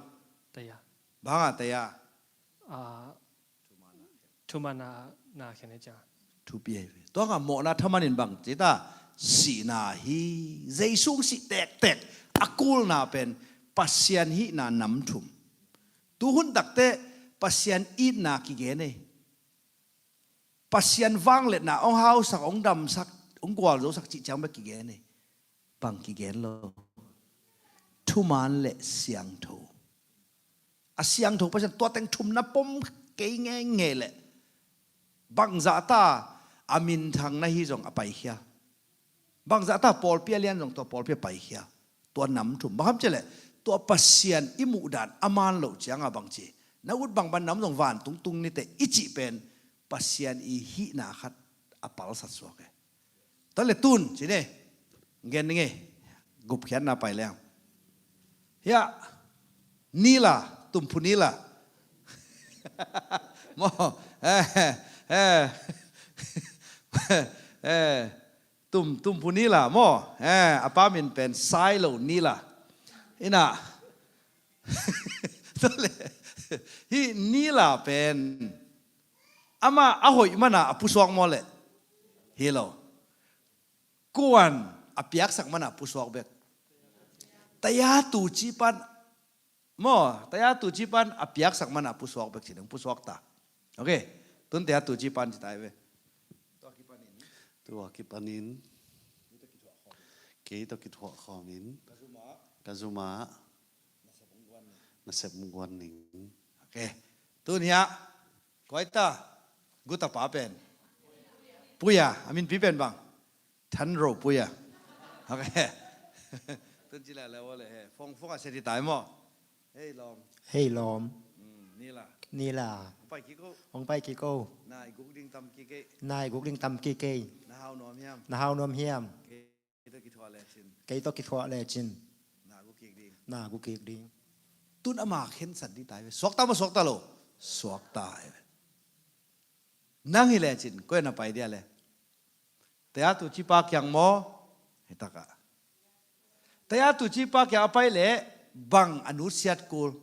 Taya. Banga taya? Thumana na khen e cia. Thupi ahi ve. Tua nga mawhna thamanin bang cita sihna hi. Jesu sih tektek a kulna pen Pasian hihna nam thum. Tuhun takteh Pasian itna kigen e. Pasian vangliatna hong hausak, hong damsak, hong gualzosak cih ciang bek kigen e. Bang kigen lo? Thuman le siangtho. A siangtho Pasian tua teng thum na pom kei ngeingei leh bangzahta a minthang na hi zong a paikhia. Bangzahta pawlpi a lian zong tua pawlpi a paikhia. Tua nam thum bang ham cihleh tua Pasian i muhdan a man loh cianga bangci na ut bangbang nam zong vantung tung niteh i cih pen Pasian i hihna khat a palsat suak e. Tua le tun cine gen ninge gupkhiatna pai leng. Hiah, nila, tumphu nila. Maw, eh, eh, eh, tum, tumphu nila, maw, eh, a pa min pen Sailo nila. Ina, tole, hih nila pen, ama a hoih mana a pusuak maw le? Hi lo. Kuan a piaksak mana a pusuak bek? Tayatu cipan, maw, tayatu cipan a piaksak mana a pusuak bek ci ding, pusuak ta. Ok, tun tayatu cipan ci tai ve. Tua kipanin kei tawh kithuah khawmin ka zumah nasep guan ning. Ok, tun hiah koi ta, gutapa pen Puya, a minpi pen bang? Thanro Puya. Ok. Tun ci la la wa le he. Fong fong a se ti tai maw. Hei lawm. Hei lawm. Mm, nila. Nila. Hong pai kik o. Hong pai kik o. Nai guk ding tam kik ei. Nai guk ding tam kik ei. Na hau nuam hiam? Na hau nuam hiam? Kei tawh kithuah lecin. Kei tawh kithuah lecin. Na guk kik ding. Na guk kik ding. Tun ama khensat di tai ve. Suakta maw suakta lo? Suakta ai ve. Nang hi lecin koi na pai dia le? Tayatu cipa kiang maw? Hi taka. Tayatu cipa kiang a pai leh bang a nutsiat kul?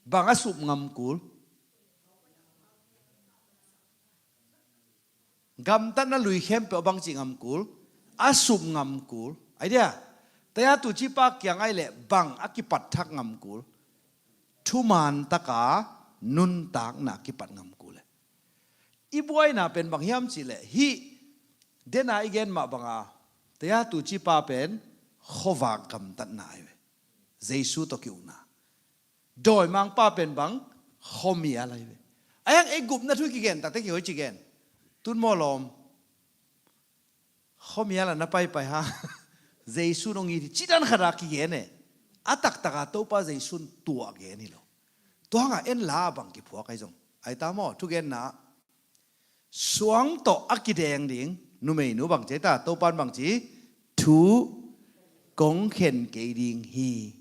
Bang a sup ngam kul? Gamtatna lui khempeuh a bang cih ngam kul? A sup ngam kul. Ai dia, tayatu cipa kiang ai leh bang a kipat thak ngam kul? Thuman taka nuntakna a kipat ngam kul e. I buaina pen bang hiam cih leh hih dena i gen mah banga tayatu cipa pen khuavak gamtatna ai ve. Jesu tawh ki-ukna. Dawimangpa pen bang? Khuamial ai ve. Ai hang ei gupna thu kigen takte kihoih ci gen? Tun maw lawm. Khuamial a na paipai ha. Jesu nong it hi ci dan khata kigen e. A taktaka Topa Jesu in tuah gen hi lo. Tua hanga en la bang kiphuak ai zong. Ai ta maw, thugenna. Suang tawh a kideng ding numeinu bang ci ai ta, Topa in bang ci? Thu kong khen kei ding hi.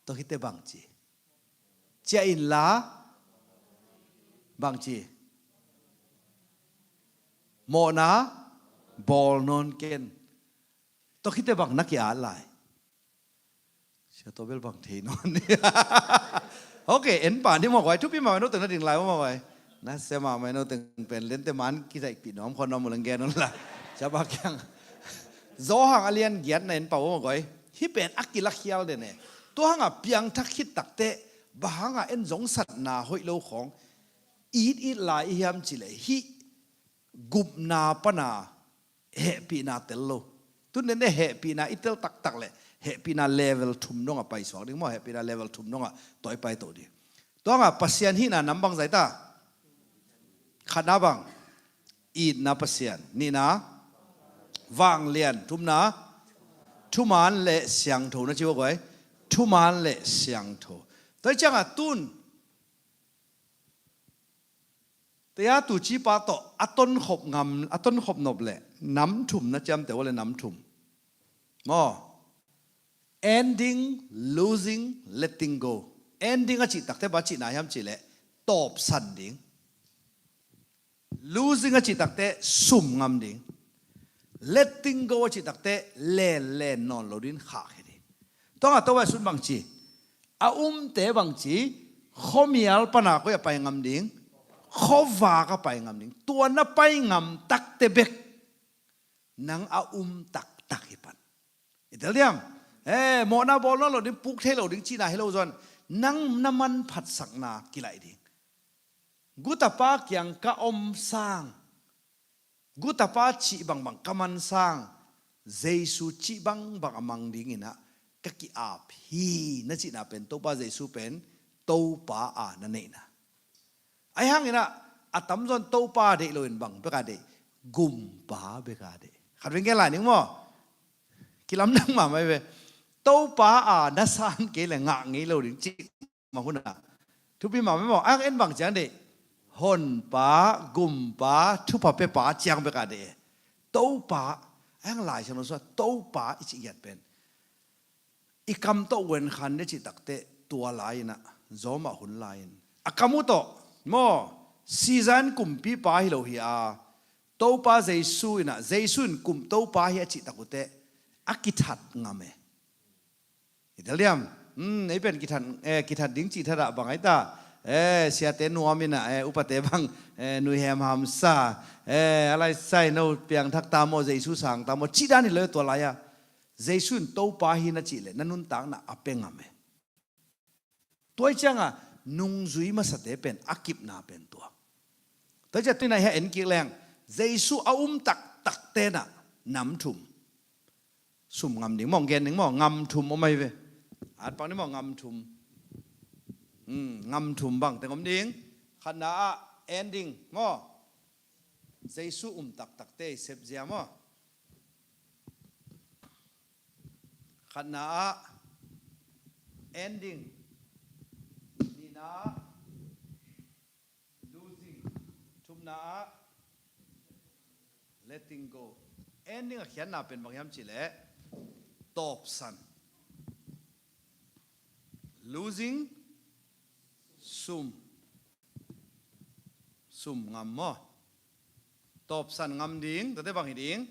Tua khite bang ci? Ciah inla bang ci? Mawhna bawl nawn ken. Tua khite bang na ki-at lai? Sia tua bel bang thei nawn ni. Ok, en pa ni mawk vai, thupi mah vai, no teng na ding lai mawk vai. Na sia mah mai no teng pen lente man kizaihpih nuam khua nuam uh leng gen un la. Sia bak kiang. Zawhang a lian giat na en pau mawk vai. Hih pen a kilakhial den e. Tua hanga piangthak khit takte, bang hanga en zongsatna hoih lo khawng it it lai i hiam cih leh hih gupna pana hehpihna tel lo. Tun den e hehpihna i tel taktak leh hehpihna level thum dongah paisuak ding maw, hehpihna level thum dongah tua i paito ding. Tua hanga Pasian hihna nam bang zai ta? Khatna bang? Itna Pasian. Nihna vanglian. Thumna thuman le siangtho na ci uh a guai. Thuman le siangtho. Tua hi cianga tun tayatu cipa tawh a tonkhop ngam, a tonkhop nop leh nam thum na ciamteh uh a le nam thum. Maw? Ending, losing, letting go. Ending a cih takte bang a cihna hiam cih leh tawpsan ding. Losing a cih takte sum ngam ding. Letting go a cih takte len len nawn lo ding, khahkhia ding. Tua nga Topa Jesu'n bang ci? A umte bang ci? Khuamial pana koi a pai ngam ding? Khuavak a pai ngam ding. Tua na pai ngam takte bek nang a um taktak hi pan. I tel diam? Eh, mawhna bawl nawn lo ding, puk thei lo ding cihna hi lo zaw. Nang na manphatsakna kilaih ding. Gutapa kiang ka om sang, gutapa cih bangbang ka man sang, Jesu cih bangbang a mang dingin ah ka ki-ap hi na cihna pen Topa Jesu pen Topa a na neihna. Ahi hangin ah a tamzaw in Topa deih loin bang bek a deih? Gumpa bek a deih. Khat veng gen lai ning maw? Kilamdang mahmah hi ve. Topa a na san kei leh ngah ngei lo ding cih mah hun ah. Thupi mahmah maw? Ahi hang en bang ciang deih? Honpa, Gumpa, Thupha pepa ciang bek a deih. Topa, A hang Lai Siangtho sungah Topa i cih giat pen i kam tawh guan khan ding cih takteh tua lai-in ah, zawmah hun lai-in a kam uh tawh maw, season kumpipa hi lo hi a, Topa Jesu in ah, Jesu in kum Topa hi a cih tak uh teh a kithat ngam e. I tel diam? Hmm, ei pen kithat, eh, kithat ding cih thadah bang ai ta. Eh, siate nuam in ah, eh, upate bang, eh, nuihem hamsa. Eh, a lai sai no piangthak ta maw, Jesu sang ta maw, cih dan hi lo tua lai-a. Jesu in Topa hi na cih leh na nuntakna a pia ngam e. Tua hi ciangah nungzui masate pen a kipna pen tua. Tua hi ciah tu-in ah hia en kik leng, Jesu a um taktakte in ah nam thum sum ngam ding maw, gen ding maw, ngam thum om ahi ve. At pak ni maw, ngam thum. Hmm, ngam thum bang teng om ding. Khatna ah en ding maw, Jesu um taktakte i sepzia maw. Khatna ah en ding. Nihna ah losing. Thumna ah letting go. En ding a khiatna pen bang hiam cih leh tawpsan. Losing, sum. Sum ngam maw. Tawpsan ngam ding, tate bang hi ding.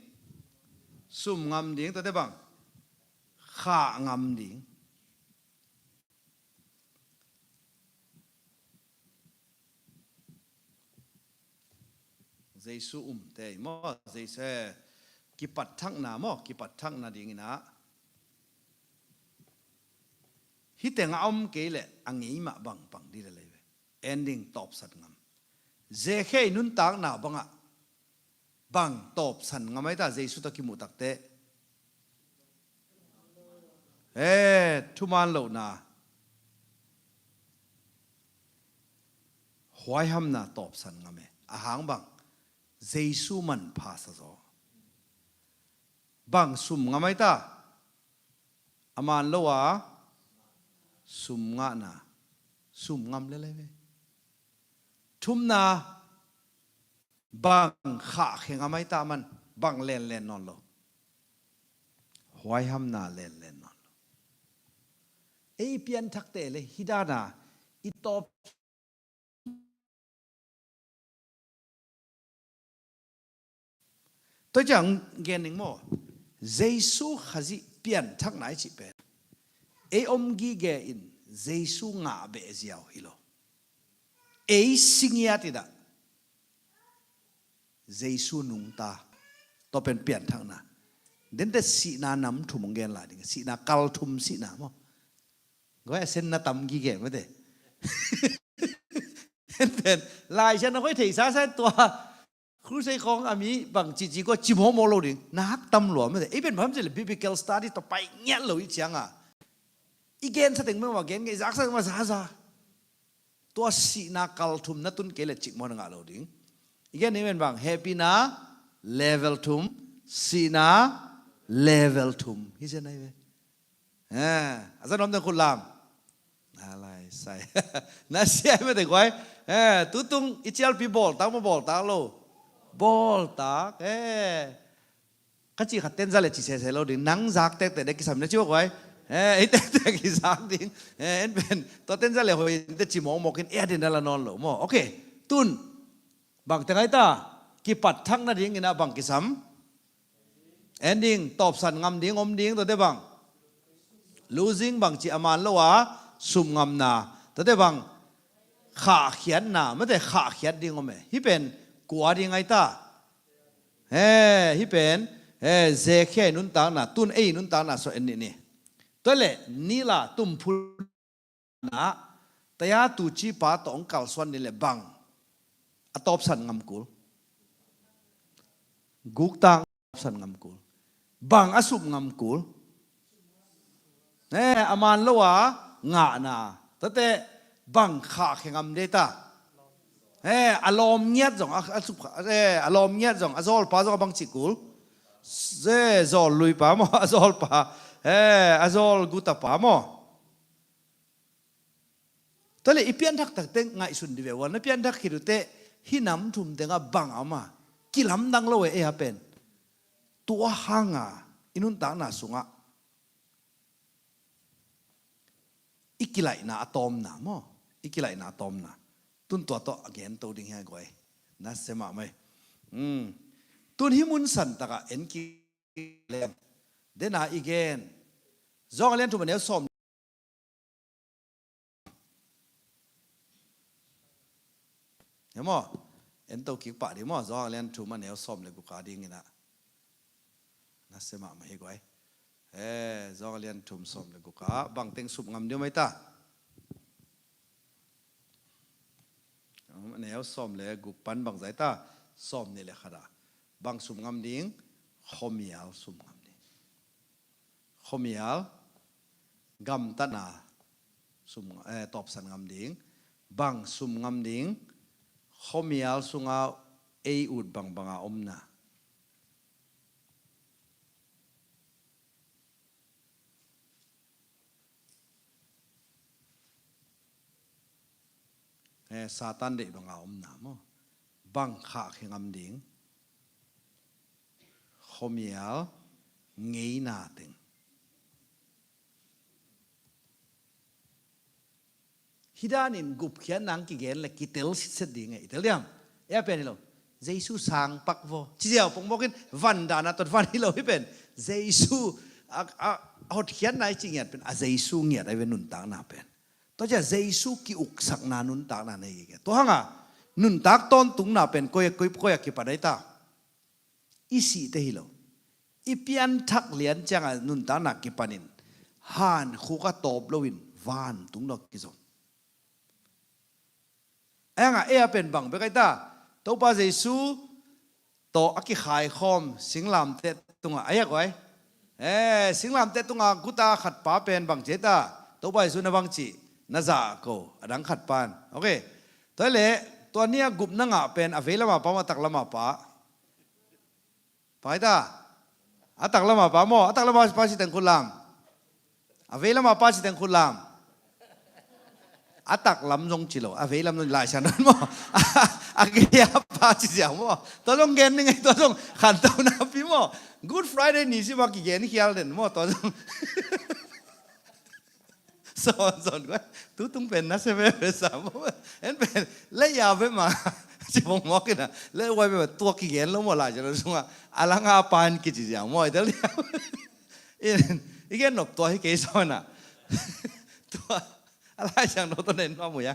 Sum ngam ding, tate bang. Khah ngam ding. Jesu umte maw, Jesu, eh, kipatthakna maw, kipatthakna dingin ah. Hih tengah a om kei leh a ngei mah bang pang dih lel ahi ve. En ding, tawpsan ngam. Zekhei nuntakna bangah bang tawpsan ngam ai ta, Jesu tawh kimuh takteh. Eh, thuman lohna. Huaihamna tawpsan ngam e. A hang bang, Jesu manpha sa zaw. Bang sum ngam ai ta. A man lo a sum ngahna, sum ngam lel ahi ve. Thumna, bang khahkhia ngam ai ta man, bang lenlen nawn lo. Huaihamna lenlen nawn lo. Ei pianthakte le hih dana i tawp Tua ciang gen ning maw? Jesu Khazih pianthakna i cih pen ei om gige in Jesu ngah beh ziau hi lo. Ei singiat i dah Jesu nungta. Tua pen pianthakna. Dente sihna nam thum hong gen lai ding. Sihna kal thum sihna maw? Guai a sen na tam gige mate. Enten Lai Siangtho khoi theisa sa tua. Crusade khong a mi bang cici ko ci mawkmawk lo ding. Na hak tam lua mate. Ei pen bang ci le biblical study tua pai ngiat lo i cianga i gen sa teng mah gen ngai zak sa mah zaza. Tua sihna kal thum na tun kei le cik mawk na ngah lo ding. I gen ning pen bang hehpihna level thum, sihna level thum. Hi zen ai ve. Eh, a zan om teng khut lam. Na lai sai. Na sia ai mate guai. Eh, tutung i cialpi bawltak maw bawltak lo? Bawltak. Eh. Ka cih khat ten za le ci sese lo ding. Nang zak tektek de kisam na ci guai. Eh, ei tektek i zak ding. Eh, en pen tua ten za le hoi te ci mawkmawk in eh a den dala nawn lo maw. Okay. Tun. Bang teng ai ta. Kipat thak nadingin ah bang kisam. Ending, tawpsan ngam ding om ding, tuate bang. Losing bang ci a man lo a, sum ngamna. Tuate bang, khahkhiatna, mate khahkhiat ding om e. Hih pen, kua ding ai ta. He, hih pen, he, Zekhia nuntakna, tun ei nuntakna so en nih ni. Tua le, nila tumphul na, taya tuci pa tawh hong kalsuan ding le bang a tawpsan ngam kul. Guktak tawpsan ngam kul. Bang a sup ngam kul. Ne, a man lo a ngahna. Tate bang khahkhia ngam dei ta. He, a lawm ngiat zong, a, a sup kha, he, a lawm ngiat zong, a zawlpa zong a bang cih kul. Ze, zawl luipa maw, a zawlpa. He, a zawl gutapa maw. Tua le i pianthak takte ngaihsun dih ve ua, na pianthak khit uh teh hih nam thum tengah bang a om a, kilamdang lo e, ei a pen. Tua hanga i nuntakna sungah i kilaihna a tawmna maw? I kilaihna a tawmna. Tun tua tawh a gen to ding hi a guai. Na se mahmah hi. Hmm. Tun hih mun san takah en kik leng, dena i gen. Zawng a lian thum a neu sawm. He maw? En to kik pah ding maw? Zawng a lian thum a neu sawm le guk a dingin ah. Na se mahmah hi guai. Eh, Zawng a lian thum sawm le guk ah bang teng sup ngam ding om ai ta? A neu sawm le guk pan bang zai ta? Sawm nih le khat ah bang sup ngam ding? Khuamial sup ngam ding. Khuamial gamtatna sum, eh, tawpsan ngam ding. Bang sum ngam ding? Khuamial sunga ei ut bangbanga omna. Eh, Satan deih banga omna maw? Bang khahkhia ngam ding? Khuamial ngeina teng. Hih danin gupkhiatna ang kigen le kitel sitset ding e, i tel diam? E a pen hi lo. Jesu sang pak vaw. Ci ziau pongmawkin van dana tot van hi lo hi pen. Jesu a, a, a hotkhiatna i ci ngiat pen a Jesu ngiat a i ve nuntakna pen. Tua cia Jesu ki-uksakna nuntakna nei kei. Tua hanga nuntak tawntungna pen koi, koi, koi a kipan ai ta? I sihte hi lo. I pianthak lian cianga nuntakna kipanin hankhuk a tawp loin vantung dawk kizom. Ayanga e a pen bang bek ai ta? Topa Jesu tawh a kikhaikhawm singlamteh tungah ai a guai. Eh, singlamteh tungah guta khat pa pen bang ci ai ta? Topa Jesu na bang cih na zah ko a dang khat pan. Ok. Tua le tua nia gupna ngah pen a veilama pa maw, a taklama pa? Pai ta. A taklama pa maw? A taklama pa ci teng khut lam. A veilama pa ci teng khut lam. A taklam zong ci lo. A veilam zong Lai Siangtho maw? A gei a pa ci ziau maw? Tua zong gen ning ei, tua zong khanto napi maw? Good Friday ni sima kigen khial den maw? Tua zong. Son, son, guai. Tutung pen na se veve sa maw? En pen leh ya ve ma. Ci bong mawk ina. Leh uai ve ma tua kigen lo maw Lai Siangtho sunga. A langa pan kici ziau maw i tel diam? In, i gen nop tua hi kei son a. Tua a Lai Siangtho tawh nen ma mu ya.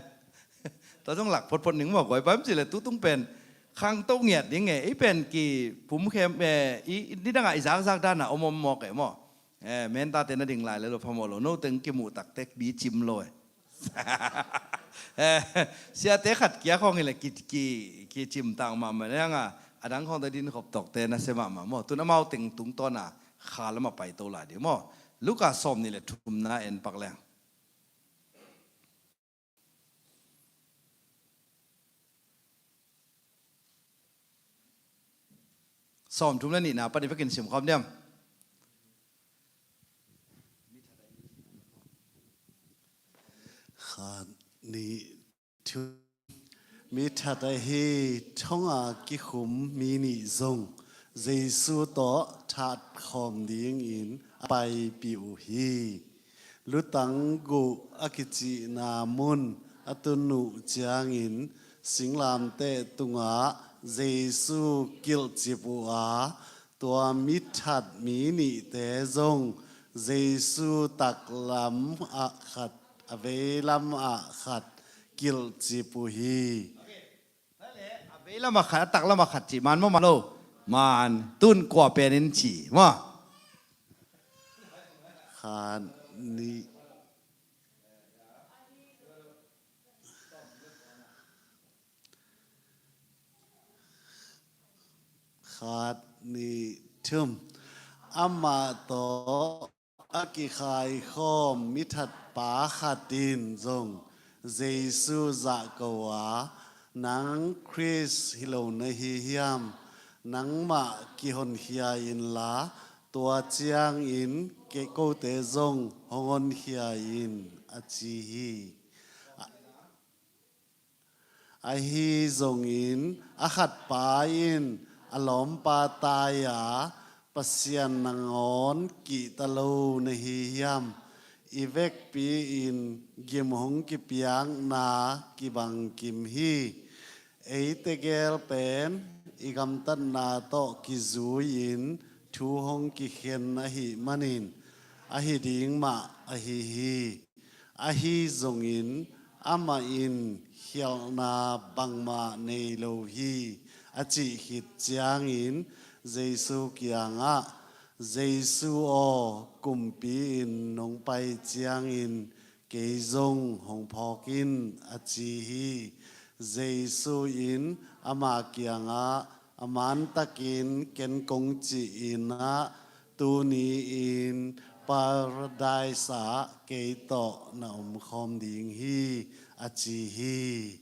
Tua zong lak photphot ning maw guai, bang ci le tutung pen khangto ngiat ding e. I pen kipumkhem e, i, i nidangah i zakzak dana om om mawk e maw? Eh, mentate na ding lai le lo phamawh lo, no teng kimuh taktek bi cim lo e. Eh, siate khat kia khawng hileh ki, ki, kicim tang mahmah nianga a dang khawngte din khop tawkte na se mahmah maw? Tun amau teng tungtawna kha lamah paito lai dih maw? Luka sawm nih le thumna en pak leng. Sawmthum le nihna pan i vekin simkhawm diam? Khat, nih, thum. Mi that ahi thonga kikhum mi nih zong Jesu tawh thatkhawm dingin a paipih uh hi. Lutang guh a kicihna mun a tun uh ciangin singlamteh tungah Jesu kilhcip uh a, tua mithat mi nihte zong Jesu taklam ah khat, a veilam ah khat kilhcip uh hi. A veilam ah khat, a taklam ah khat cih man maw, man lo? Man. Tun kua pen in ci maw? Khat, nih. Khat, nih, thum. Amah tawh a kikhaikhawm mithatpa khat in zong Jesu zahko a, nang Khrist hi lo na hi hiam? Nangmah kihonkhia inla, tua ciangin kei kote zong hong honkhia in, a ci hi. Ahi zongin a khatpa in a lawmpa tai-a, Pasian nangawn kihta lo na hi hiam? I vekpi-in gim hong kipiakna kibangkim hi. Eite gel pen i gamtatna tawh kizui-in thu hong kikhen ahih manin ahi ding mah ahi hi. Ahi zongin amah in khialhna bangmah nei lo hi, a cih khit ciangin Jesu kiangah, Jesu aw, kumpi in nong pai ciangin kei zong hong phawk in, a ci hi. Jesu in ama kiangah, a mantakin ken kong cih in ah, tuni-in Paradise ah kei tawh na omkhawm ding hi, a ci hi.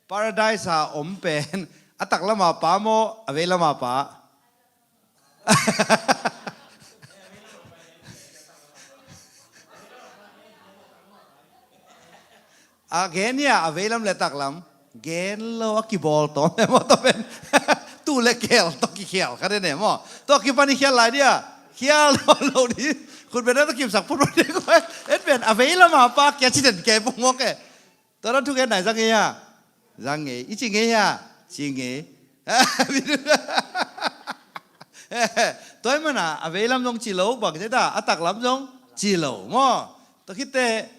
Paradise ah om pen a taklama pa maw, a veilama pa? A gen hi a, a veilam le taklam gen lo a kibawl tawm e maw, tawh pen tu le keel tawh kikhial kha den e maw. Tawh kipan i khial lai dia, khial lo lo di. Khut bena tawh kimsak phutphut di ko e. Et pen a veilama pa kia ci den kei pung mawk e. Tawh dan thugen nai zang ngei a, zang ngei. I ci ngei a, ci ngei. Tua i mana a veilam zong ci lo, bang zeta a taklam zong ci lo maw. Tawh khitte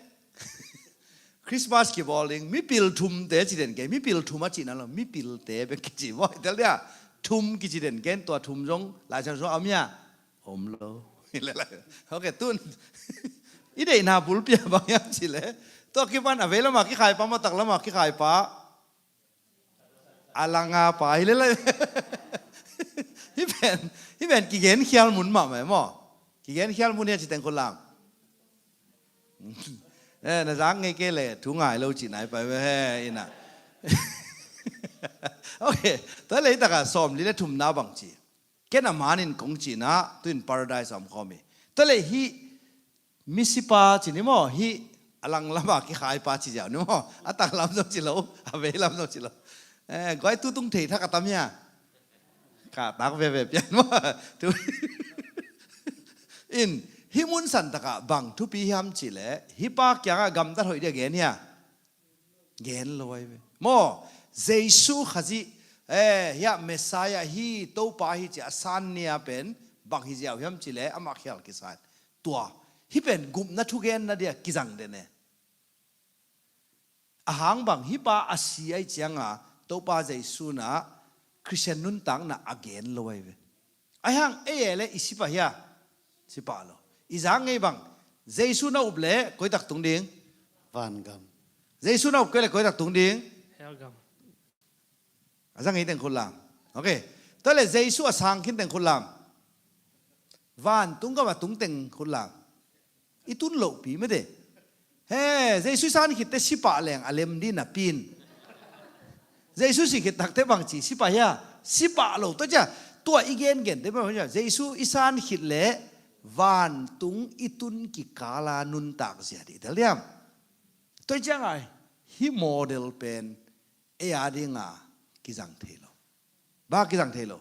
Christmas kibawl ding, mipil thumte ci den kei, mipil thum a cihna lo, mipilte bek kici maw, i tel dia, thum kici den ken, tua thum zong Lai Siangtho ah om hia? Om lo. Ok, tun i deihna bulpi ah bang hiam cih leh, tua kipan a veilam ah kikhai pa maw, taklam ah kikhai pa? A lang a pa hi lel a. Hih pen, hih pen kigenkhial mun mahmah e maw. Kigenkhial mun hi a ci teng khut lam. Eh, na zak ngei kei leh thu ngai lo cih nai pai ve he, ina. Ok, tua leh hih takah sawmli le thumna bang ci? Ken a manin kong cihna, tu-in Paradise a omkhawm hi. Tua leh hih misipa ci ni maw, hih a langlam a kikhaipa ci ziau ni maw, a taklam zong ci lo, a veilam zong ci lo. Eh, guai tu tung thei thak a tam hia? Ka tak veve pian maw. Tu in, hih mun santakah bang thupi hiam cih leh, hih pa kiangah gamtat hoih dia gen hia? Gen lo ahi ve. Maw, Jesu Khazih, eh, hiah Messiah hi, Topa hi ci a san nia pen bang hi ziau hiam cih leh amah khial kisa in. Tua, hih pen gupna thugenna dia kizang den e. A hang bang, hih pa a si ahih cianga Topa Jesu in ah Khristian nuntakna a gen lo ahi ve. Ahi hang ei e leh i si pah hia? Si pah lo. I zak ngei bang, Jesu na up leh koi tak tung ding? Vangam. Jesu na up kei leh koi tak tung ding? Hell gam. A zak ngei teng khut lam. Ok. Tua leh Jesu a sang khin teng khut lam. Vantung gam a tung teng khut lam. I tun lohpi mete. He, Jesu i san khitte si pah leng a lem ding napi in. Jesu si khit takte bang ci, si pah hia? Si pah lo. Tua cia, tua i gengente bang cia, Jesu i san khit leh vantung i tun kikala nuntak zia ding i tel diam? Tua cianga hih model pen ei a dinga kizang thei lo. Bang a kizang thei lo?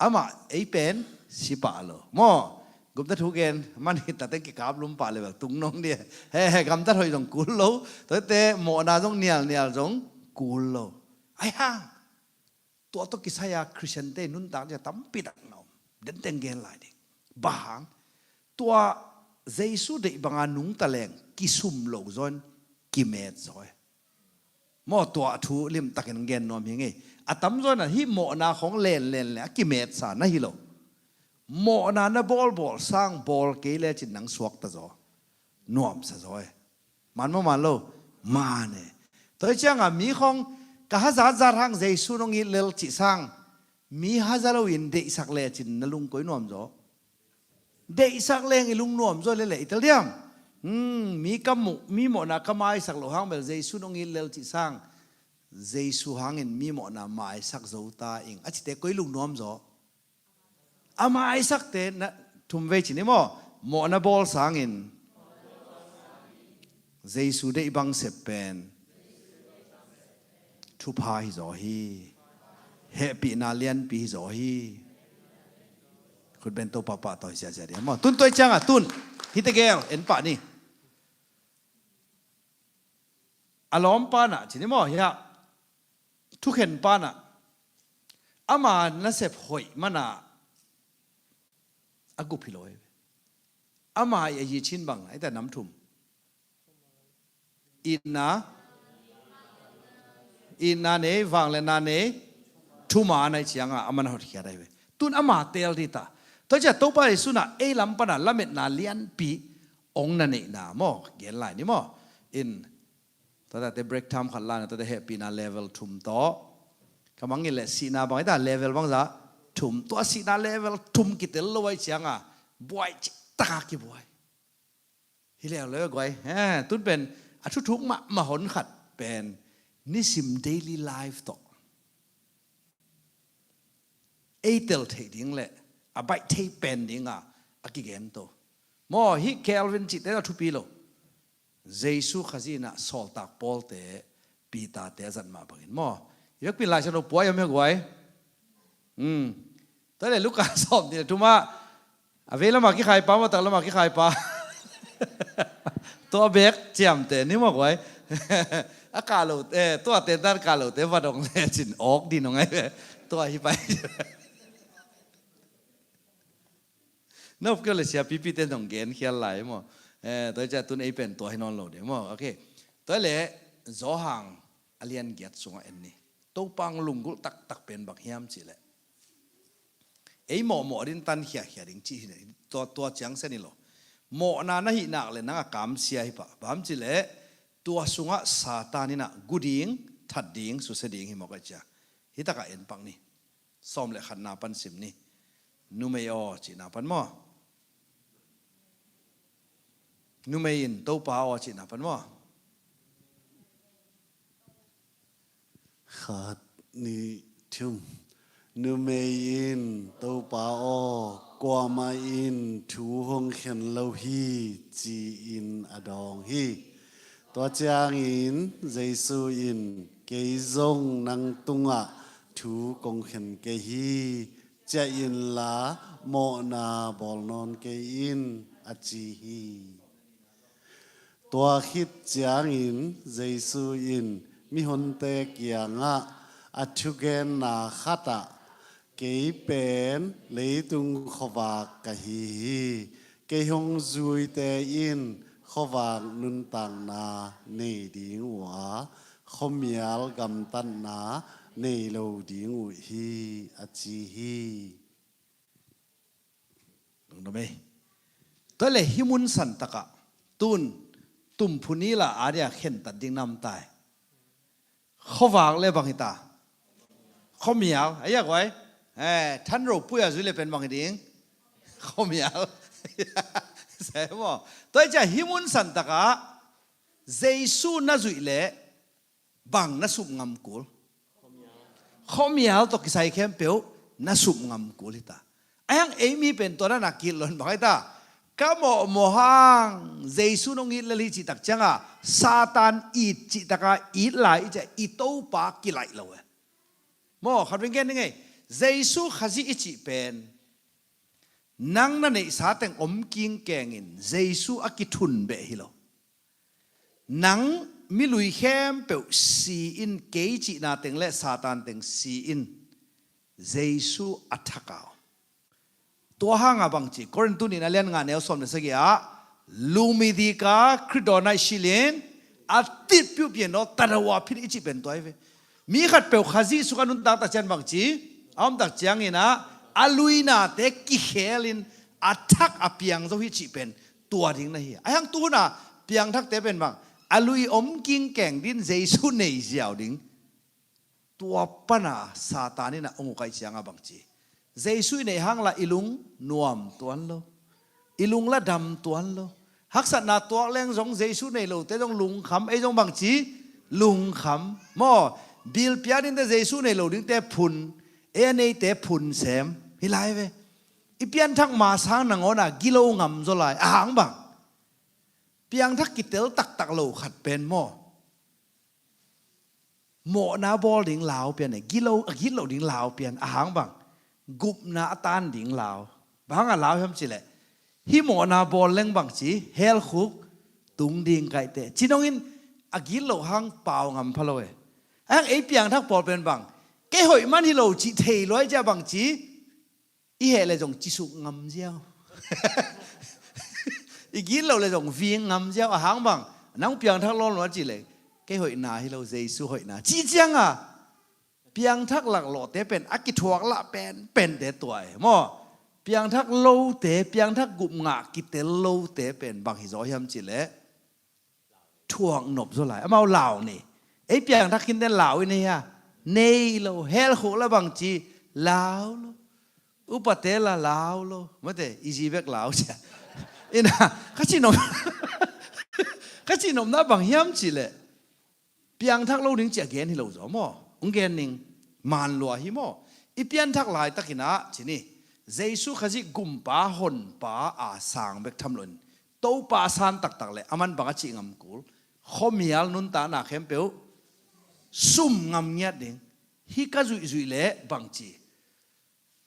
Amah ei pen si pah lo. Maw, gupna thugen man hih tateng kikap lum pah leh bel tung nong dia. He, he, gamtat hoih zong kul lo. Tuate mawhna zong nialnial zong kul lo. Ahi hang, tua tawh kisai-a Khristiante nuntak dia tampi tak na om. Denteng gen lai ding. Bang hang, tua Jesu deih banga nungta leng kisum lo zaw in kimet zaw e. Maw, tua thu limtakin gen nuam hi ngei. A tamzaw in ah hih mawhna khong lenlen le a kimetsa na hi lo. Mawhna na bawlbawl sang bawl kei lecin nang suakta zaw. Nuamsa zaw e. Man maw man lo? Man e. Tua hi cianga mi khong ka hazat zat hang Jesu nong it lel cih sang mi haza loin deihsak lecin na lungkoi nuam zaw. Deihsak leng i lungnuam zaw lele i tel diam? Hmm, mi ka muh, mi mawhna ka maisak loh hang bel Jesu nong it lel cih sang Jesu hangin mi mawhna maisak zo ta ing a cite koi lungnuam zaw? A maisakte na thum vei ci ni maw? Mawhna bawl sangin Jesu deih bang sep pen thupha hi zaw hi. Hehpihna lianpi hi zaw hi. Khutben Topa pahtawi ziazia ding maw. Tun tua ciangah tun hihte gel en pah ni. A lawm panah ci ni maw, hiah thukhen panah ama nasep hoih manah a gup hi lo hi. Ama i a yicin bang a ita nam thum. Itna, itna nei, vangliatna nei, thuma a nei cianga a man hotkhiat ahi ve. Tun ama teel dih ta. Tua ciah Topa Jesu nah ei lam pana lametna lianpi ong na neihna maw, gen lai ni maw. In, tua tate break time khat lana tate hehpihna level thum tawh. Ka mangngilh leh sihna bang ita level bangza thum. Tua sihna level thum kitel lo ai cianga buai ciktaka kibuai. Hi leuleu guai. He, tun pen a thuthuk mahmah hon khat pen nisim daily life tawh ei tel theih ding le a baih thei pen dinga a kigen to. Maw, hih Kelvin cihte a thupi lo. Jesu Khazih inah sawltak Pawlte Peter-te a zat mah bangin maw. I vekpi in Lai Siangtho puai om hi guai. Tua le Luka sawm nih le thumah a vei lamah kikhaipa maw, tak lamah kikhaipa? Tua bek ciamte ni maw guai. A kah lo, eh, tua tentan kah lote va dong lecin awk din ong ai ve. Tua hi pai. Na up keu le sia pipi ten dong gen khial lai maw. Eh, tua ciah tun ei pen tua hi nawn lo ding maw. Ok. Tua le Zawhang a lian giat sungah en ni. Topa hong lunggulh taktak pen bang hiam cihleh, ei mawhmawh din tan khiakhia ding cih hi tua, tua ciang sia ni lo. Mawhna na hih nak le nang a kamsia hi pah. Bang hiam cihleh tua sungah Satan inah gu ding, that ding, susia ding hi mawk a cia. Hi takah en pak ni. Sawm le khatna pan sim ni. Numei aw cihna pan maw? Numei in Topa aw cihna pan maw? Khat, nih, thum. Numei in Topa aw, kuamah in thu hong khen lo hi, ci-in a dawng hi. Tua ciangin Jesu in, kei zong nang tungah thu kong khen kei hi, ciah inla mawhna bawl nawn kei in, a ci hi. Tua khit ciangin Jesu in mihonte kiangah a thugenna khatah, kei pen leitung khuavak ka hi hi. Kei hong zuite in khuavak nuntakna nei ding uh a, khuamial gamtatna nei lo ding uh hi, a ci hi. Lungdam ei. Tua le hih mun santakah tun tumphunila adia khentat ding namtai. Khuavak le bang hita? Khuamial. Aia guai. Eh, thanropui a zui le pen bang hi ding? Khuamial. Sai maw. Tua i cia hih mun santakah Jesu na zuih le bang na sup ngam kul? Khuamial tawh kisai khempeuh na sup ngam kul hita. Ahiang ei mi pen tua na na kilon bang hita. Ka mawhmawh hang Jesu nong it lel hi cihtak cianga Satan it cihtaka it lai i cia i Topa kilaih lo e. Maw khat vingken ding ei. Jesu Khazih i cih pen nang na neihsa teng om kingkengin Jesu a kithun beh hi lo. Nang milui khempeuh si in, kei cihna teng le Satan teng si in, Jesu a thak a om. Tua hanga bangci Korintu nihna lian nga neu sawm le sagih ah, lumi dika Khrih dawnna i silin a titpiuh pian aw tadawa phit i cih pen tua hi ve. Mi khatpeuh Khazih sungah nuntak tak cian bangci a om tak ciangin ah a luinate kikhelin a thak a piang zo hi cih pen tua ding na hi. Ahiang tuhuna piangthakte pen bang a lui om kingkeng din Jesu nei ziau ding. Tua pana Satan in a ong ukai cianga bangci Jesu i neih hangla i lung nuam tuan lo. I lung la dam tuan lo. Haksatna tuak leng zong Jesu nei lote zong lungkham, ei zong bangci lungkham. Maw, bilpia dingte Jesu nei lo dingte phun, ei a neite phun sem hi lai ve. I pianthak ma sang nangawna gilo ngam zaw lai a hang bang. Piangthak kitel taktak lo khat pen maw, mawhna bawl ding lau pian e, gilo a gitlo ding lau pian a hang bang, gupna a tan ding lau. Bang hang a lau hiam cih leh, hih mawhna bawl leng bangci, hell khuk tung ding ka hi teh, ci dongin a gitloh hang pau ngam pha lo e. Hang ei piangthak pawl pen bang, kei hoih man hi lo cih thei lua ahih ciang bangci, i heh leh zong cisuk ngam ziau. I gitloh leh zong ving ngam ziau. A hang bang, nang piangthak lawn lo a cih leh, kei hoihna hi lo, Jesu hoihna, cih ciang a, piangthak laklawhte pen a kithuak lah penpente tua e maw. Piangthak lote, piangthak gup ngah kitel lote pen bang hi zaw hiam cih leh, thuak nop zaw lai, amau lau ni. Ei piangthak khinten lau i nei hia? Nei lo. Hell khuk lah bangci, lau lo. Upate lah lau lo. Mate, i zi bek lau cia. Ina, ka cihnop, ka cihnopna bang hiam cih leh, piangthak lo ding cih a gen hi lo zaw maw. Hong gen ning, man lua hi maw. I pianthak laitakin ah, ci ni, Jesu Khazih gumpa honpa a sang bek tham loin, Topa a san taktak leh aman bang a cih ngam kul? Khuamial nuntakna khempeuh sum ngam ngiat ding. Hih ka zuihzuih leh bangci,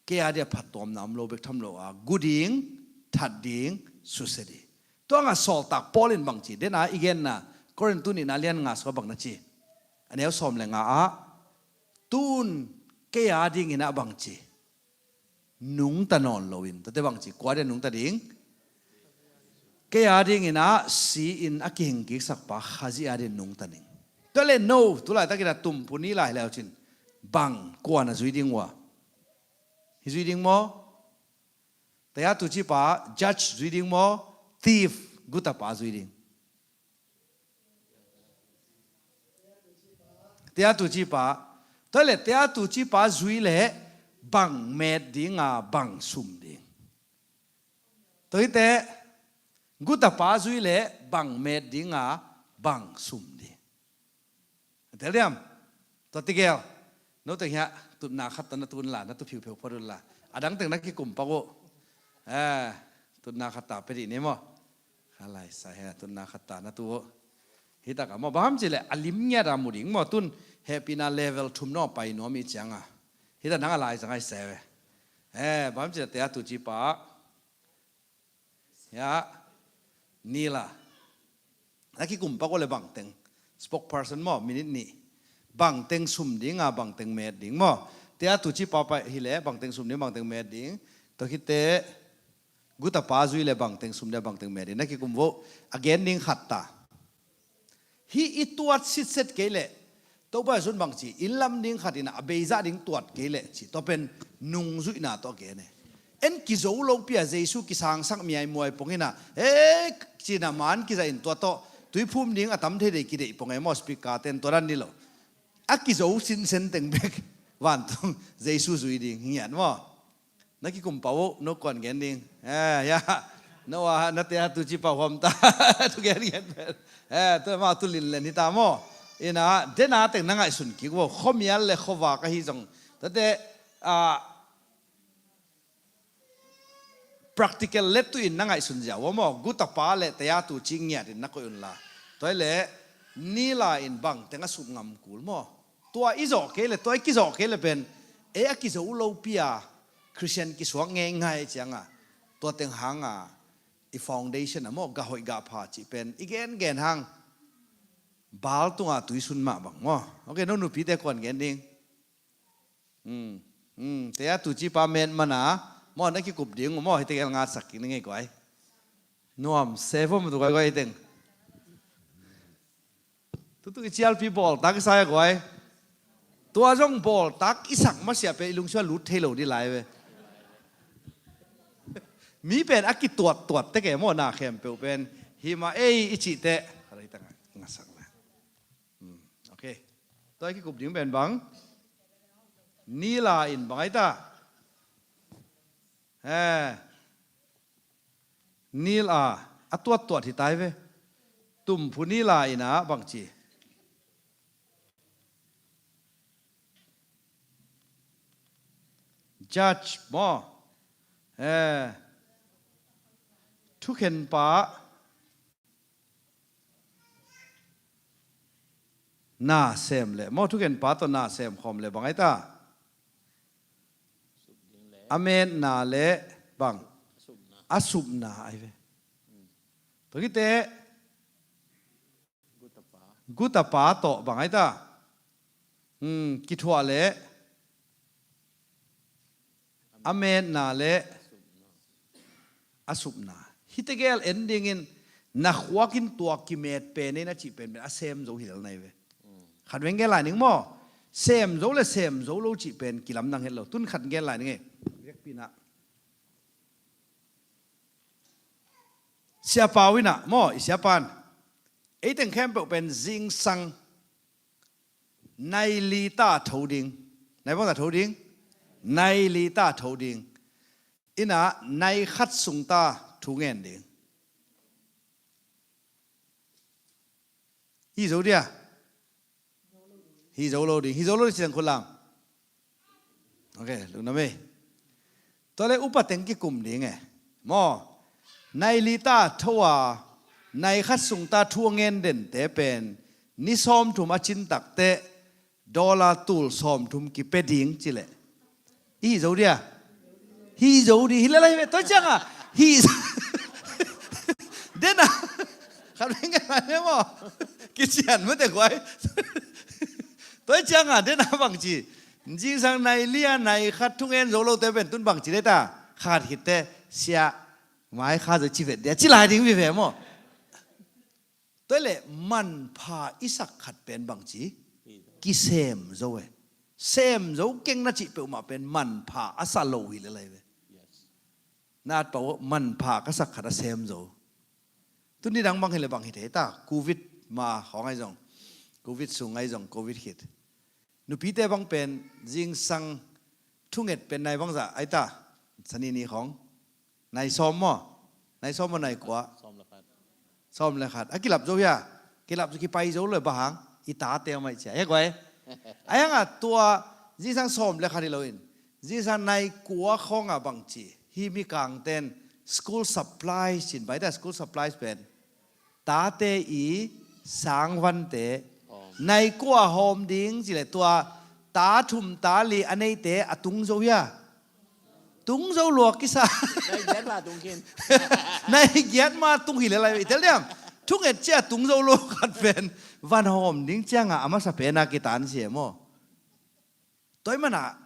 kei a dia phattuamna om lo bek tham lo a, gu ding, that ding, susia ding. Tua ngah sawltak Paul in bangci, den a i genna Korin tu nihna lian nga sua bang na ci? A neu sawm le nga ah, tun kei a dingin ah bangci, nungta nawn loin, tua teh bangci, kua dia nungta ding? Kei a dingin ah si-in a kihing kiksak pa Khazih a dingin nungta ning. Tua leh no, tu laitakin ah tumphu ni lai leu cin, bang, kua na zui ding uh a? Hih zui ding maw? Tayatu cipa, judge zui ding maw? Thief, gutapa zui ding? Tayatu cipa. Tua leh tayatu cipa zui leh bang met ding a, bang sum ding? Tua hi teh, gutapa zui leh bang met ding a, bang sum ding? A tel diam? Tua tegel, no teng hiah tutna khat tawh na tu unla, na tu phiupheu phot unla. A dang teng na kikum pak uh. Eh, tutna khat ta pia dih ni maw. Kha lai sa hia, tutna khat ta na tu uh. Hih tak a maw, bang hiam cih leh a lim ngiat a mu ding maw, tun hehpihna level thum nong a pai nuam i ciang a. Hih tak nang a lai zang ai se ve. Eh, bang hiam cih leh tayatu cipa, ya, ni la. Na kikum pak uh leh bangteng, spokesperson maw, minute nih. Bangteng sum ding a, bangteng met ding maw. Tayatu cipa pai hi leh bangteng sum ding, bangteng met ding? Tua hi teh, gutapa zui leh bangteng sum ding a, bangteng met ding? Na kikum vo. A gen ding khat ta. Hih i tuat sitset kei leh, Topa Jesu in bangci, inn lam ding khat in ah a beizah ding tuat kei leh ci, tua pen nungzuihna tawh a gen e. En kizo lopi a Jesu kisangsak miaimuai pong in ah, eh, ci-in ah man kizah in tua tawh tuiphum ding a tam thei dei kideih pong e maw, speaker ten tua dan ni lo. A kizo sinsen teng bek vantung Jesu zui ding hi ngiat maw. Na kikum pak uh, no kuan gen ding? Eh, ya. No a, na tayatu cipa huam ta. Tu gen gen pen. Eh, tu ma tu linlen hi ta maw. Ina, den a teng na ngaihsun kik uh. Khuamial leh khuavak ahi zong, tua teh, ah, practical let tu in na ngaihsun ziau uh maw. Gutapa leh tayatu ci ngiat in na koih unla. Tua hi leh, ni la in bangteng a sum ngam kul maw. Tua i zawh kei leh, tua i kizawh kei leh pen, ei a kizo lopi a Christian kisuak ngeingai ciang a, tua teng hang a i foundation a maw, gah hoih gah pha cih pen i gengen hang, bal tung a tuisun mah bang maw. Ok, no nupite kuan gen ding? Hmm, hmm, tayatu cipa met man a maw, na kikup ding uh maw, hih tegel ngatsak kik ning ei guai. Nuam se vua maw, tu guai guai teng. Tutu i cialpi bawltak i sa e guai. Tua zong bawltak i sak masiah pen i lungsim ah lut thei lo ding lai ve. Mi pen a kituattuat tek e maw, na khempeuh pen. Hih mah ei i cih teh. Ngasak lai. Hmm, ok. Tua i kikup ding pen bang? Ni la in bang ai ta? Eh. Ni la, a tuattuat hi tai ve. Tumphu ni la in ah bangci? Judge maw. Eh. Thukhenpa. Na sem leh maw, thukhenpa tawh na sem khawm leh bang ai ta? A metna leh bang, a supna ahi ve. Tua khit teh gutapa tawh bang ahi ta, kithuah leh a metna leh a supna. Hihte gel en dingin na khuak in tua kimet pen ei na cih pen pen a sem zo hi lel na hi ve. Khat veng gel lai ning maw. Sem zo leh sem zo lo cih pen kilamdang het lo. Tun khat gel lai ning ei. Vekpi na Siapa uh in ah maw, i siapa in, ei teng khempeuh pen zingsang nai li ta tho ding. Nai bang ta tho ding? Nai li ta tho ding. In ah nai khat sung ta thu ngen ding. Hi zo dia? Hi zo lo ding. Hi zo lo ding ci teng khut lam. Ok, lungdam ei. Tua leh upa teng kikum ding e maw. Nai li ta tho a, nai khat sung ta thu a ngen dente pen ni sawmthum a cin tak teh dollar tul sawmthum kipia ding ci leh, i hi zo dia? Hi zo ding hi lel a hi ve. Tua ciang a hi den a, khat veng ngen lai ne maw. Kician mate guai. Tua ciang a den a bangci, zingsang nai li a nai khat thu ngen zo lote pen tun bangci dei ta? Khat khit teh, sia, mai kha zo ci vet dia ci lai ding vive maw. Tua leh manpha i sak khat pen bangci, kisem zo e. Sem zo keng na cih peuhmah pen manpha a sa lo hi lel a hi ve. Na at pah uh, manpha ka sak khat a sem zo. Tuni dang bang hi leh bang hi thei ta? Covid ma khawng ahi zong, Covid sung ahi zong, Covid khit nupite bang pen zingsang thunget pen nai bangzah ahi ta? Sanini khawng nai sawm maw? Nai sawm maw, nai kua? Sawm le khat. A kilap zo hia? Kilap zo, kipai zo lo, bang hang? I tate a mai cia hia guai. Ahi hang a tua zingsang sawm le khat hi lo in, zingsang nai kua khawng a bangci, hih mikangten school supplies cin bai ta, school supplies pen tate i sangvante nai kua hawm ding ci leh tua ta thum ta li a neite a tung zo hia? Tung zo lua kisa. Nai giat ma tung khin. Nai giat ma tung hi lel a hi ve. I tel diam? Thunget cia tung zo lua khat pen van hawm ding ciang a a masa pen a kitan sia maw. Tua ahih man a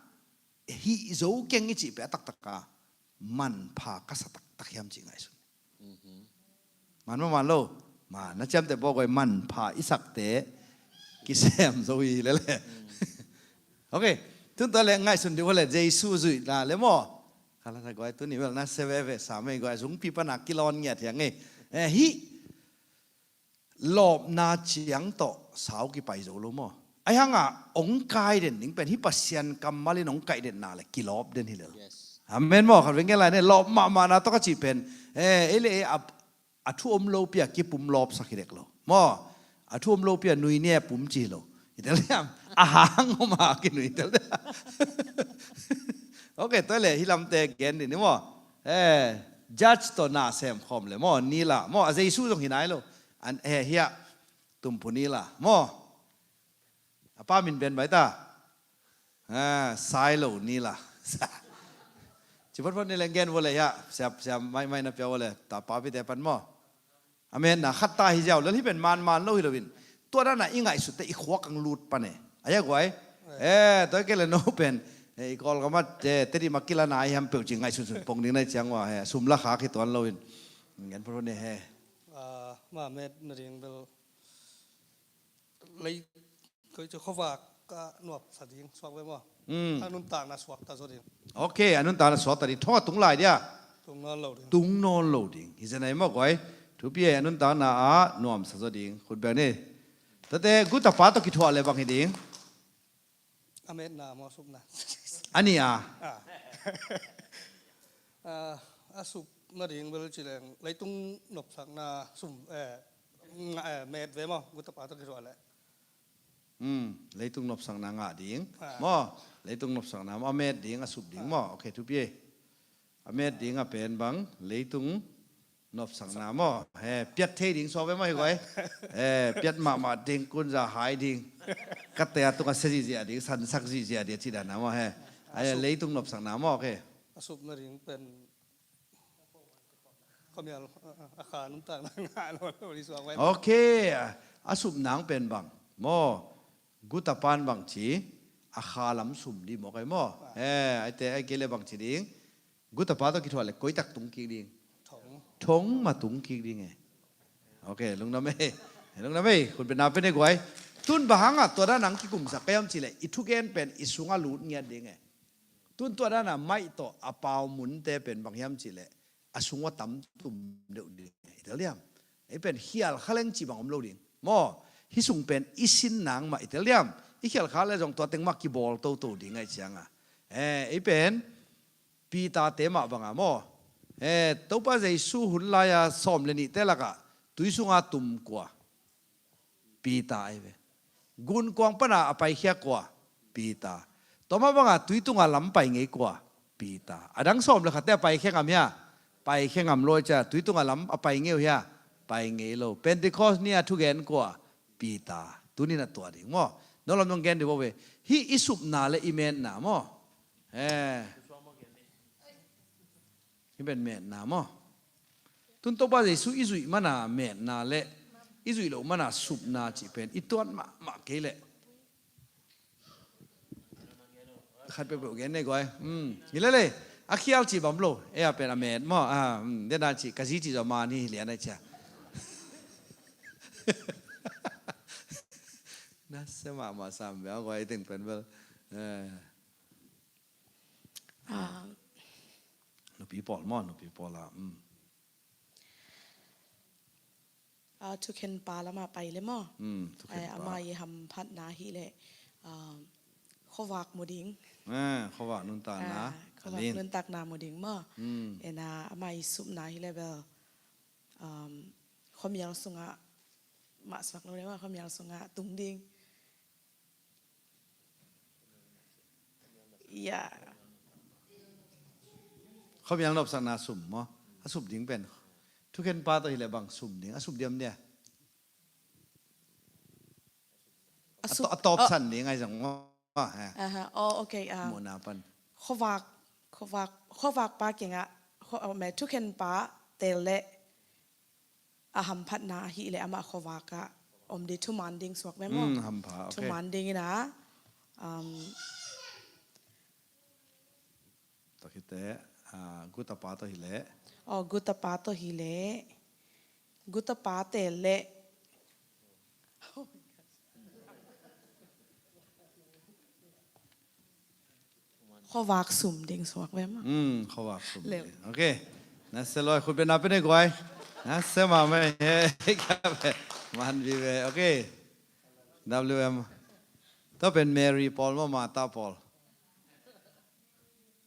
hih zo keng i cih pen a taktak a manpha ka sa taktak hiam cih ngaihsun. Man maw, man lo? Man. Na ciamteh bawl guai, manpha i sakte kisem zo hi lel e. Ok. Tun tua leh ngaihsun dih uh leh Jesu zuihna leh maw. Khala sa guai, tuni bel na se veve sa mei guai, zungpi pan a kilawn ngiat hiang e. Eh, hih lawpna ciang tawh sau kipai zo lo maw. Ahi hang a hong kai den ding pen hih Pasian kammal in hong kaih den na leh kilawp den hi lel. Amen maw. Khat veng ngen lai ne, lawp mahmahna tawh ka cih pen, eh, ei leh ei a, a thu om lopi a kipum lawpsak hi dek lo maw. A thu om lopi a nui ne a pum ci hi lo. I tel diam? A hang om a kinui, i tel diam? Ok, tua leh hih lamte gen dih ni maw. Eh, judge tawh na sem khawm leh maw, ni la maw, a Jesu zong hi nai lo. An, eh, hiah tumphu ni la maw. A pa min pen bai ta? Ah, sai lo ni la. Ci photphot ni leng gen vua leh hiah, siap, siap, mai, mai na pia vua leh, ta pa pite pan maw. Amen. Na khat ta hi ziau lel, hih pen manman lo hi lo in. Tua dan a i ngaihsut teh i khuak ang lut pan e. A hia guai? Eh, tua kei leh no pen, eh, i Kawlgam ah, eh, Tedim a kila na hi hiam peuh ci ngaihsun sun pong ding na hi ciang ua, eh, sum la kha kituan lo in. Ngen photphot ni he. Ah, ma met na ding bel lei, koi cu khuavak ah nuamsa ding suak ve maw? Mm. A nuntakna suakta zaw ding. Ok, a nuntakna suakta ding. Thong a tung lai dia? Tung nawn lo ding. Tung nawn lo ding. Hi zen ai maw guai. Thupi e, a nuntakna ah nuamsa zaw ding. Khut beng ni. Tate, gutapa tawh kithuah leh bang hi ding? A metna maw, a supna? A nih a. Ah. Ah, a sup nading bel ci leng leitung nopsakna sum, eh, ngah, eh, met ve maw, gutapa tawh kithuah leh. Hmm, leitung nopsakna ngah ding. Ah. Maw, leitung nopsakna maw, a met ding, a sup ding maw. Ok, thupi e. A met ding a pen bang, leitung nopsakna maw. He, piat thei ding suak ve maw hi guai. He, piat mahmah ding, kunza hai ding. Katte a tung a sia zihziah ding, sansak zihziah ding, ci dan a maw he. A, leitung nopsakna maw, ok. A sup nading pen Khuamial, a, a, a kha nuntakna ngah lo, lo li suak vai. Okay, a, a sum nang pen bang maw? Guta pan bang ci, a kha lam sum di maw kai maw? Eh, aite, ai kei le bang ci ding. Guta pa tawh kithuah le koi tak tung kik ding. Thong. Thong mah tung kik ding e. Okay, lungdam ei. Lungdam ei, khut beng na pen ei guai. Tun bang hangah tua dan nang kikumsak ka hiam cih leh, i thugen pen i sungah lut ngiat ding e. Tun tua dan a maih tawh a pau munte pen bang hiam cih leh, a sung ua tam tum deuh ding e. I tel diam? Ei pen khial kha leng cih bang om lo ding maw? Hih sung pen i sin nang mah, i tel diam? I khial kha le zong tua teng mah kibawl toto ding ahih cianga. Eh, ei pen Peter-te mah banga maw? Eh, Topa Jesu hun lai-a sawm le nihte lakah tui sunga tum kua? Peter ahi ve. Gunkuang pana a paikhia kua? Peter. Tua mah banga tui tunga lam pai ngei kua? Peter. A dang sawm le khatte a paikhia ngam hia? Paikhia ngam lo e cia. Tui tunga lam a pai ngei uh hia? Pai ngei lo. Pentecost ni-a thugen kua? Peter. Tunin a tua ding maw? No lam nong gen dih bo ve. Hih i supna le i metna maw? Eh. Hih pen metna maw? Tun Topa Jesu i zuih mana metna le i zuih loh mana supna cih pen i tuan mahmah kei leh. Khat peuhpeuh gen nei guai. Hmm. Hi lele. A khial cih bam lo. Ei a pen a met maw? Ah, hmm. Dena cih ka zi cih zaw man hi lian ai cia. Nasia mahmah sam bia guai teng pen bel. Eh. Ah. Nupi pawl maw, nupi pawl a. Mm. Ah, thukhen pa lamah pai le maw? Mm, thukhen pa. Ama i hamphatna hi le, ah, khuavak mu ding. Ah, khuavak nuntakna. Ah, khuavak nuntakna mu ding maw? Mm. Ena ama i supna hi le bel, um, khuamial sungah mah suak lo le maw, khuamial sungah tung ding. Ya. Khuamial nopsakna sum maw? A sum ding pen. Thukhen pa tawh hi le bang sum ding. A sum diam dia. A tawp san ding ai zang maw? Aha. Oh, okay. Muhna pan. Khuavak, khuavak, khuavak pa kiangah, thukhen pa tel le a hamphatna hi le amah khuavak ah om ding, thuman ding suak ve maw? Mm, hampha, okay. Thuman ding ina, um, tawh hi te, ah, guta pa tawh hi le. Oh, guta pa tawh hi le. Guta pa tel le. Khuavak sum ding suak ve maw? Hmm, khuavak sum ding. Okay. Nasia lua, khut beng na pen nei guai. Nasia mahmah e. Man vive. Okay. W M. Tua pen Mary pawl maw, Martha pawl?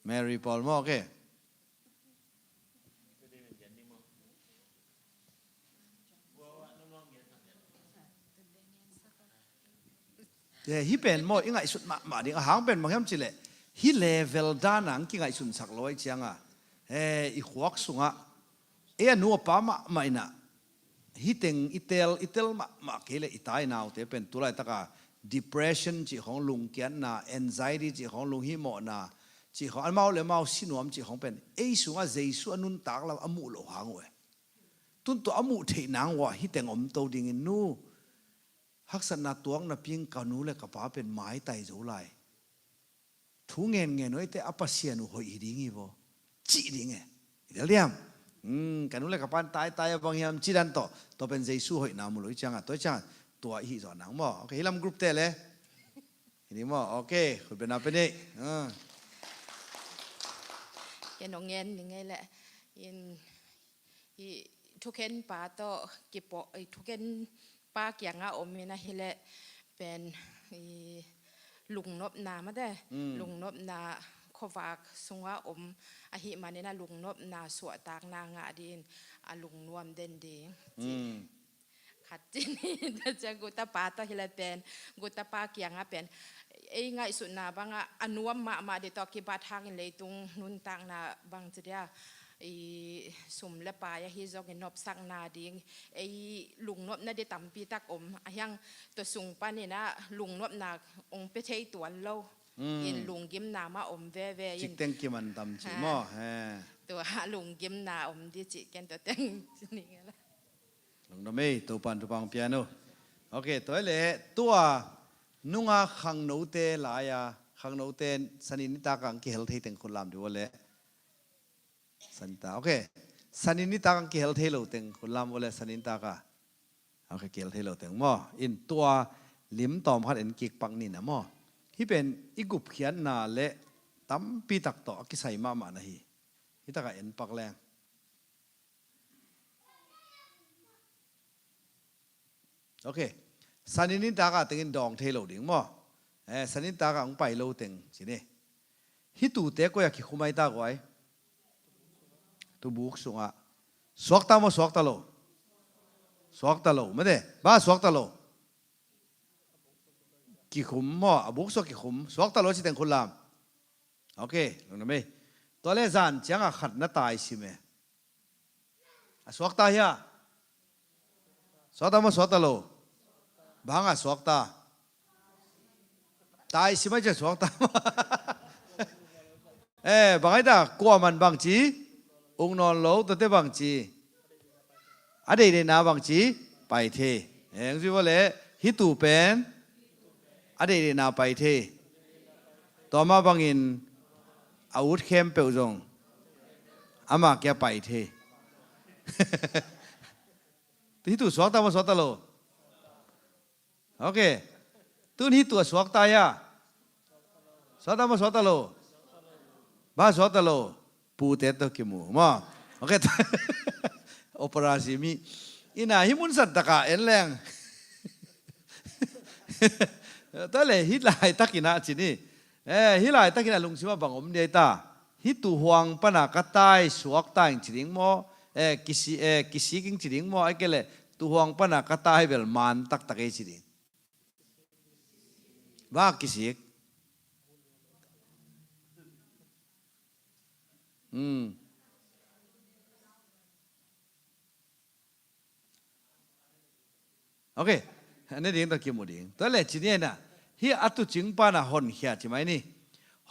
Mary pawl maw, okay. Hih pen maw, i ngaihsut mahmah ding a hang pen bang hiam cih leh, hih level dan a kingaihsunsak lo ahih cianga, eh, i khuak sungah ei a nu a pa mahmah inah, hih teng i tel, i tel mahmah kei leh i tai naute pen tulaitaka depression cih khong, lungkiatna, anxiety cih khong, lunghihmawhna cih khong, amau le amau sinuam cih khong pen ei sungah Jesu a nuntak lam a muh loh hang uh e. Tun tua a muh theih nang uah hih teng om to dingin, nu, haksatna tuak napi-in ka nu le ka pa pen maitai zo lai. Thu ngenngen uh eite a Pasian uh hoih hi ding hi vaw, cih ding e. I tel diam? Hmm, ka nu le ka pa in taitai a bang hiam cih dan tawh, tua pen Jesu hoihna mu lo i ciangah, tua i ciangah tua i hih zawh nang maw? Okay, hih lam group te le. Hi ni maw? Okay, khut beng na pen nei. Ah. Ken ong ngen ni ngei le. In, i thukhen pa tawh kipawl, i thukhen pa kiangah om in ahih leh pen i lungnopna mate, mm, lungnopna khuavak sungah om ahih manin a lungnopna suahtakna ngah dingin a lungnuam den ding. Mm. Khat cin hi ta cia guta pa tawh hi le pen, guta pa kiangah pen ei ngaihsutna bangah a nuam mahmah ding tawh kibat hangin leitung nuntakna bang ci dia, i sum le pai ahi zongin nopsakna ding, ei lungnopna ding tampi tak om a hiang, tua sung panin a lungnopna ong pia thei tuan lo. Mm. In lunggimna mah om veve in. Cikteng kiman tam ci maw? He. Tua lunggimna om dih cih ken tua teng. Lungdam ei, Topan thupha pian uh. Ok, tua leh tua nunga khangnote lai-a, khangnote sanin nitak ang kihel thei teng khut lam dih uh leh. Sanin tak, ok. Sanin nitak ang kihel thei lo teng khut lam uh leh sanin tak a. Ok, kihel thei lo teng maw. In tua lim tawm khat en kik pak ni na maw. Hih pen i gupkhiatna leh tampi tak tawh a kisai mahmah na hi. Hih tak a en pak leng. Ok. Sanin nitak a tengin dawng thei lo ding maw. Eh, sanin nitak a hong pai lo teng ci ni. Hih tute koi a kikhum ai ta guai. Tubuk sungah. Suakta maw suakta lo. Suakta lo. Mate, bang a suakta lo. Kikhum maw, a buk sungah kikhum. Suakta lo ci teng khut lam. Ok, lungdam ei. Tua leh zan ciang a khat na tai sim e. A suakta hia? Suakta maw suakta lo? Bang a suakta? Tai sim a ci a suakta maw? Eh, bang ai ta, kuaman bang ci? Uk nawn lo, tuate bang ci? A deihdeihna bang ci? Pai thei. Eh, hong ci uh leh, hih tu pen a deihdeihna pai thei. Tua mah bangin a ut khempeuh zong amah kia pai thei. Hih tu suakta maw suakta lo? Ok. Tun hih tu a suakta hia? Suakta maw suakta lo? Bang a suakta lo? Pute tawh kimu maw. Ok. Operasi mi. Ina hih mun san tak a en leng. Tua leh hih laitak in a ci ni. Eh, hih laitak in a lungsim ah bang om dih ai ta? Hih tu huang pan a ka tai suakta ing ci ding maw? Eh, kisi, eh, kisik ing ci ding maw? Ahih kei leh tu huang pan a ka tai bel man taktak ei ci ding. Bang a kisik? Hmm. Ok. A ne ding tawh kimu ding. Tua leh ci ni a, hih a tuucing pa in a honkhia ci mai ni.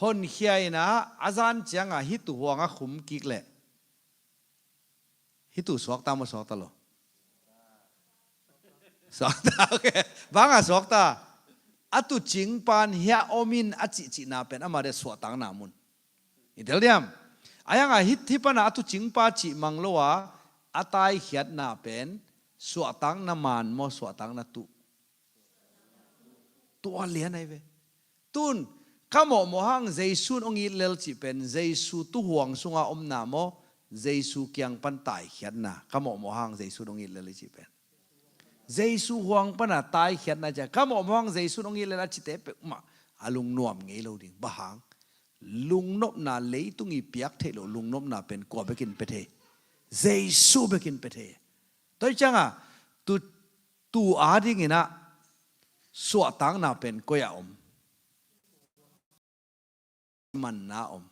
Honkhia in a, a zan ciang a hih tu huang a khum kik leh, hih tu suakta maw suakta lo? Suakta, ok. Bang a suakta? A tuucing pa in hiah om in a cihcihna pen amah ding suahtakna mun. I tel diam? Ahih hang a hih, hih pan a a tuucing pa cih mang lo a, a taikhiatna pen suahtakna man maw, suahtakna tuh? Tua lian ahi ve. Tun, ka mawhmawh hang Jesu in hong it lel cih pen, Jesu tu huang sung a omna maw, Jesu kiang pan taikhiatna, ka mawhmawh hang Jesu in hong it lel cih pen. Jesu huang pan a taikhiatna ci a, ka mawhmawh hang Jesu in hong it lel a cite peuhmah a lungnuam ngei lo ding. Bang hang? Lungnopna, leitung i piak theih loh lungnopna pen kua bekin pia thei? Jesu bekin pia thei. Tua ahih ciang a, tu, tu a ding in a, suahtakna pen koi ah om? Manna om?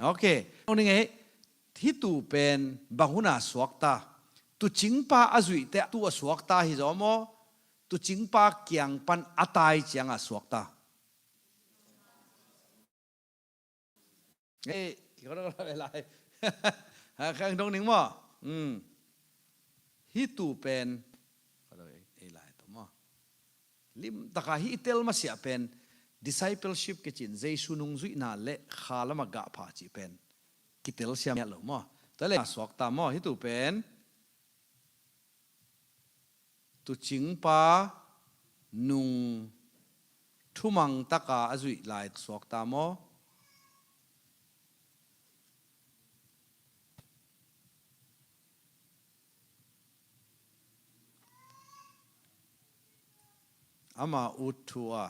Ok. Hong ning ei, hih tu pen bang hun a suakta? Tuucing pa a zuihte tu a suakta hi zaw maw? Tuucing pa kiang pan a tai ciang a suakta? Eh, ki kau dong lai lai. Ha, khang dong ning maw. Hmm. Hih tu pen, kau dong ei, ei lai tu maw. Limtak a hih i tel masiah pen discipleship kici in, Jesu nungzuihna leh kha lam a gahpha cih pen kitel siam lo maw. Tua leh suakta maw, hih tu pen tuucing pa nung thumang tak a a zuih lai suakta maw? Ama ut thu a,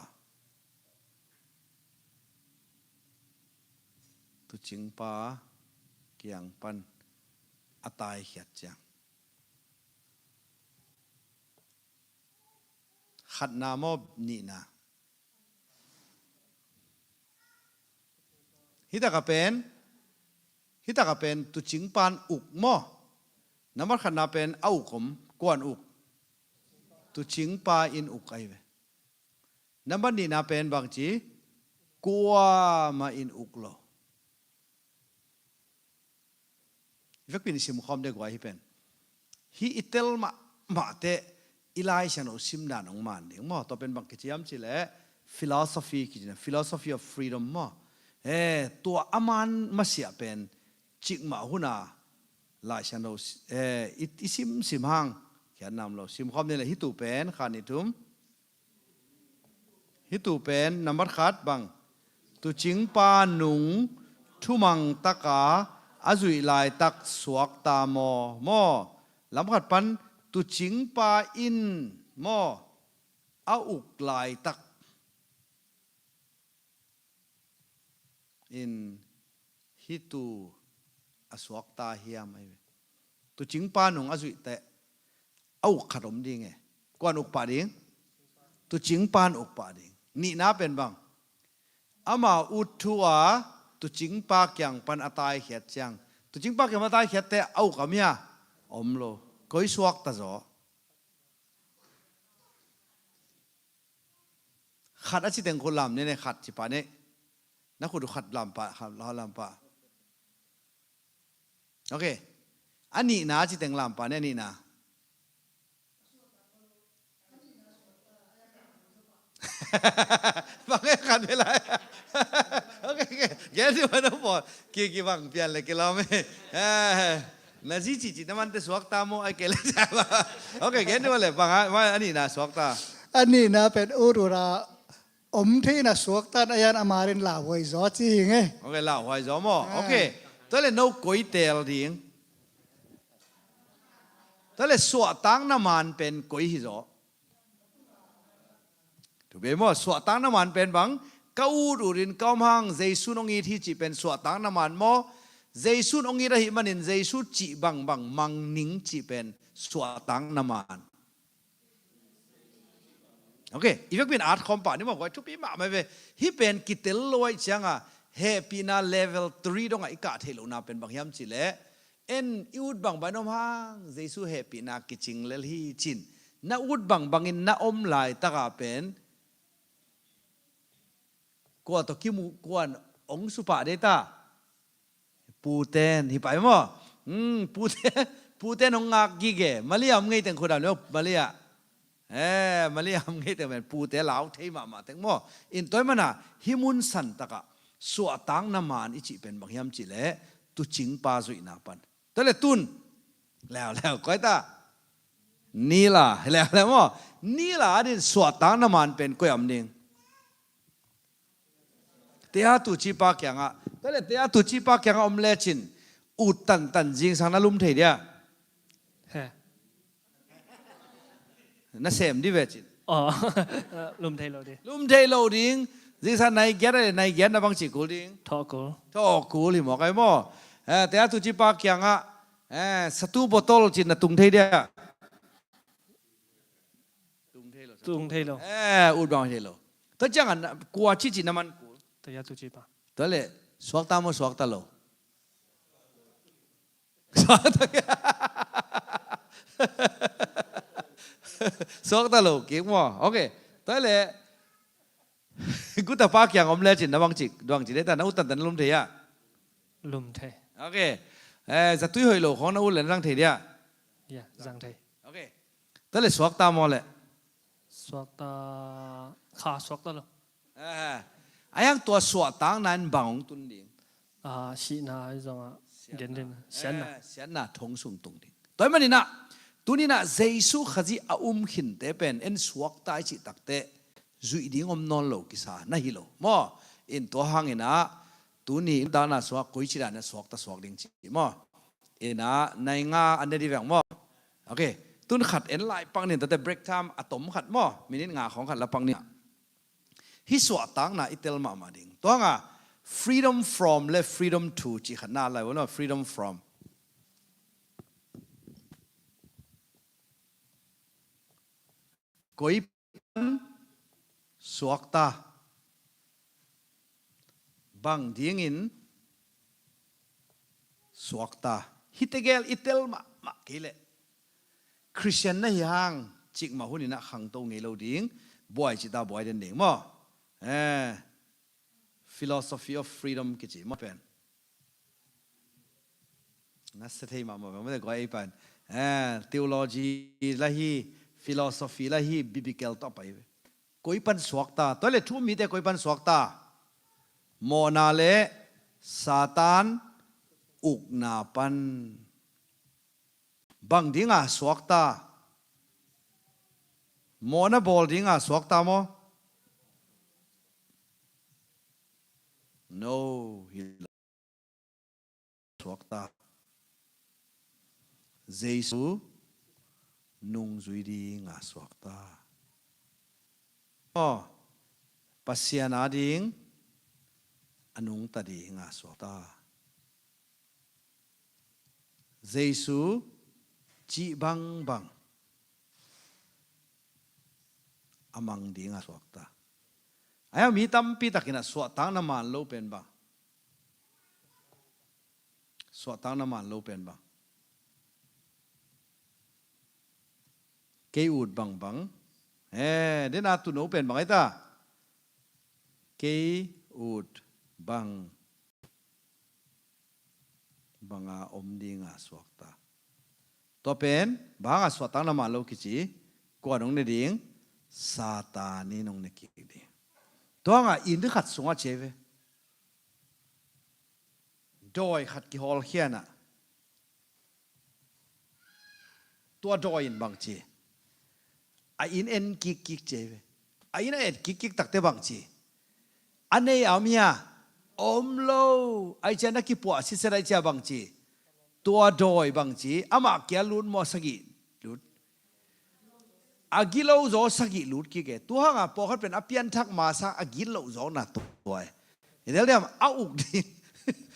tuucing pa kiang pan a taikhiat ciang. Khatna maw, nihna? Hih tak a pen, hih tak a pen tuucing pa in uk maw? Nambat khatna pen a uk om, kua in uk? Tuucing pa in uk ahi ve. Nambat nihna pen bang ci? Kuamah in uk lo. vekpin i simkhawm ding guai hi pen. Hih i tel mahmah teh i Lai Siangtho simdan hong man ding maw. Tua pen bang kici hiam cih leh philosophy kici na, philosophy of freedom maw. Eh, tua a man masiah pen cikmah hun a Lai Siangtho, eh, i, i simsim hang khiatna om lo. Simkhawm ni leh hih tu pen khat, nih, thum. Hih tu pen nambat khat bang, tuucingpa nung thumang taka a zuih laitak suakta maw, maw. Lamkhat pan tuucingpa in maw, a uk laitak in hih tu a suakta hiam ahi ve. Tuucingpa nung a zuih teh a uk khat om ding e. Kuan uk pah ding? Tuucingpan uk pah ding. Nihna pen bang, ama ut thu a tuucingpa kiang pan a taikhiat ciang, tuucingpa kiang pan a taikhiat teh a uk om hia? Om lo. Koi suakta zaw? Khat a ci teng khut lam ni ne, khat ci pah ni. Na khut uh khat lam pah, khat lam pah. Ok. A nihna a ci teng lam pah ni, a nihna. Bang e khat ve lai. Ok, ok. Gen di mah no pawl. Ki, ki bang pian le ki lam e. Eh, na zi cihcih na mante suakta maw, ai kei le. Ok, gen di mah le bang a, mah a nihna suakta. A nihna pen ut ut a om thei na suakta in a yan a marin lauhuai zaw ci hi nge. Ok, lauhuai zaw maw. Ah. Ok. Tua le no koi teel ding? Tua le suahtakna man pen koi hi zaw? Thupi maw, suahtakna man pen bang, ka ut ut in ka om hang Jesu'n hong it hi cih pen suahtakna man maw? Jesu'n hong it ahih manin Jesu cih bangbang mang ning cih pen suahtakna man. Ok, i vekpi in at khawm pah ni maw, koi thupi mahmah ve. Hih pen kitel lo ahih ciangin hehpihna level three dongah i kah theih lohna pen bang hiam cih leh, en i ut bangbang in om hang Jesu hehpihna kicing lel hi ci-in, na ut bangbangin na om laitakah pen kua tawh kimu, kua'n hong supah dei ta? Pute'n hi pah maw. Hmm, pute'n, pute'n hong ngak gige. Maria om ngei teng khut dam le, Maria. Eh, Maria om ngei teng pen pute lau thei mahmah teng maw. In tua ahih manin hih mun santakah suahtakna man i cih pen bang hiam cih leh tuucingpa zuihna pan. Tua le tun leuleu koi ta? Nila, leuleu maw. Nila adingin suahtakna man pen koi-ah om ding? Tea tuucipa kiangah. Tua le tea tuucipa kiangah om lecin ut tantan zingsang na lum thei dia? He. Na sem di ve cin. Aw. Lum thei lo di. Lum thei lo ding. Zingsang nai giat le nai giat na bang ci kul ding? Thawh kul. Thawh kul hi maw, kai maw. Eh, tea tuucipa kiangah, eh, satu botol cin na tung thei dia? Tung thei lo. Tung thei lo. Eh, ut bang thei lo. Tua ciangah kua ci cin na man kul? Tea tuucipa. Tua le suakta maw, suakta lo? Suakta lo kik maw. Ok. Tua le gutapa kiang om lecin na bang ci, bang ci dei ta, na ut tantan lum thei a? Lum thei. Ok. Eh, zatui hoih lo khawng na ut le na zang thei dia? Ya, zang thei. Ok. Tua le suakta maw le? Suakta, kha suakta lo. Eh, a hiang tua suahtakna in bang hong tun ding? Ah, sihna ahi zongah gen den, siatna. Eh, siatna thong sung tung ding. Tua ahih manin ah, tuni-in ah Jesu Khazih a um khinte pen en suakta i cih takteh zuih ding om nawn lo kisa na hi lo maw. In tua hangin ah tuni in dana suak, koici dan a suakta suak ding ci maw. In ah nai nga an ne di veng maw. Ok. Tun khat en lai pak ning, tua teh break time a tom khat maw, minute nga khawng khat la pak ning. Hih suahtakna i tel mahmah ding. Tua hangah freedom from le freedom to cih khat na lai ua lo, freedom from. Koi pan suakta? Bang dingin suakta? Hihte gel i tel mahmah kei leh Khristian na hi hang cikmah hunin ah khangto ngei lo ding. Buai cih ta buai den ding maw. Eh, philosophy of freedom kici maw pen. Na sia thei mahmah bang mate guai ei pan. Eh, theology la hi, philosophy la hi, biblical tawh pai ve. Koi pan suakta, tua le thu mite koi pan suakta. Mawhna le Satan ukna pan. Bang dinga suakta? Mawhna bawl dinga suakta maw? No, hi suakta. Jesu nungzui dinga suakta. Aw, Pasian ading a nungta dinga suakta. Jesu cih bangbang a mang dinga suakta. Ahi a mi tampi takin a suahtakna man lo pen bang? Suahtakna man lo pen bang? Kei ut bangbang. Eh, dena tuno pen bang aita? Kei ut bang banga om dinga suakta. Tua pen banga suahtakna man lo kici, kua nong ne ding? Satan in nong ne kik ding. Tua hanga inn khat sungah ci ei ve. Dawi khat kihawlkhianah tua dawi in bangci, a inn en kikkik ci ei ve. A inn a et kikkik takte bangci, a nei a om hia? Om lo. Ai cia na kipuah siset ai cia bangci, tua dawi bangci, amah kia lut maw, sagih lut? A gilo zaw sagih lut kik e. Tua hanga pawlkhat pen a pianthak masa a gilo zawkna tua e. Hi tel diam, a uk ding.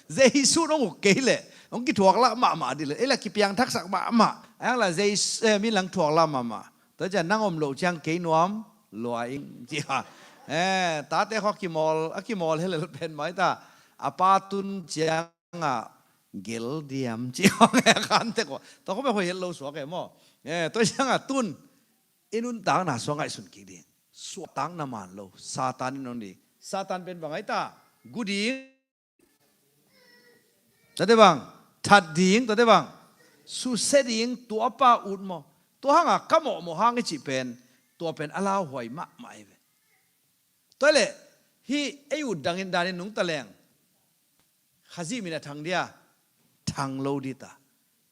Jesu nong uk kei leh hong kithuaklah mahmah dih leh, ei la kipiangthaksak mahmah. A hang la Jesu, eh, mi lang thuaklah mahmah. Tua cian nang om loh ciang kei nuam lua ing ci a. Eh, tate khaw a kimawl, a kimawl helel pen mai ta. A pa tun ciang a gel diam ci hong e khan tek ua. Tua khawm e hoi het lo suak e maw. Eh, tua ciang a tun i nuntakna sua ngaihsun kik ding. Suahtakna man lo. Satan in nong ding. Satan pen bang ai ta? Gu ding. Tate bang? That ding. Tate bang? Susia ding. Tua pa ut maw? Tua hanga ka mawhmawh hang i cih pen, tua pen a lauhuai mahmah i ve. Tua leh hih ei ut dangin danin nungta leng, Khazih min a thang dia? Thang lo dita.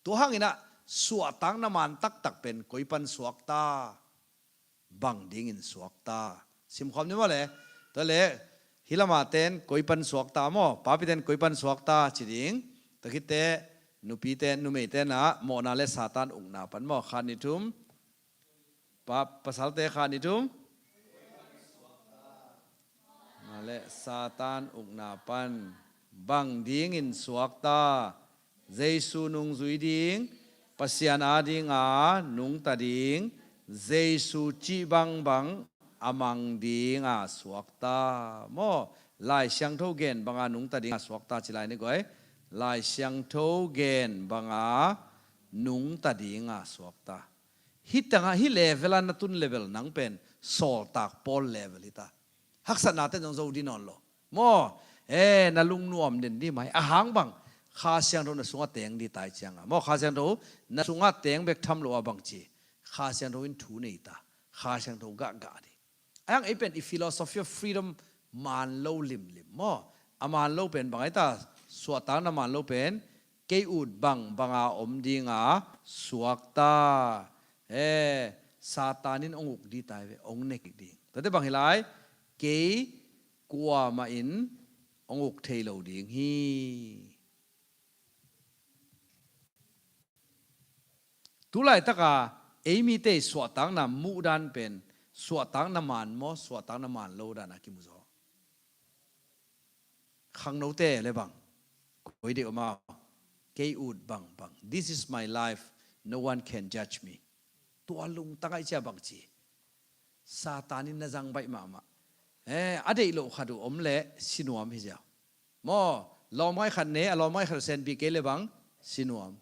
Tua hangin ah suahtakna man taktak pen koi pan suakta? Bang dingin suakta? Simkhawm ni maw le? Tua le, hih lama ten koi pan suakta maw? Papiten koi pan suakta ci ding. Tua khitte nupiten, numeiten ah mawhna le Satan ukna pan maw? Khat ni thum. Pa, pasalte khat ni thum. Mawhna le Satan ukna pan bang dingin suakta? Jesu nungzui ding, Pasian adinga nungta ding, Jesu cih bangbang a mang dinga suakta. Maw, Lai Siangtho gen banga nungta dinga suakta ci lai ni guai. Lai Siangtho gen banga nungta dinga suakta. Hih tanga, hih level a na tun level nang pen sawltak Paul level hita. Haksatna ten zong zo di nawn lo. Maw, eh, na lungnuam den di mai. A hang bang, Kha Siangtho na sungah teng di tai cianga. Maw, Kha Siangtho na sungah teng bek tham lo a bangci, Kha Siangtho in thu nei ta. Kha Siangtho gahgah di. A hang ei pen i philosophy of freedom man lo limlim maw. A man lo pen bang ai ta? Suahtakna man lo pen kei ut bangbanga om dinga suakta. Eh, Satan in ong uk di tai ve, ong ne kik ding. Tate bang hi lai? Kei kuamah in ong uk thei lo ding hi. Tulaitaka ei mite suahtakna muhdan pen suahtakna man maw, suahtakna man lo dan a kimu zaw? Khangnote le bang, koi deuh amau, kei ut bangbang. This is my life, no one can judge me. Tua lungtang ai cia bangci, Satan in na zang baih mahmah. Eh, a deih loh khat uh om leh si nuam hi ziau. Maw, lawmngai khat ne, a lawmngai khat uh senpi kei le bang si nuam.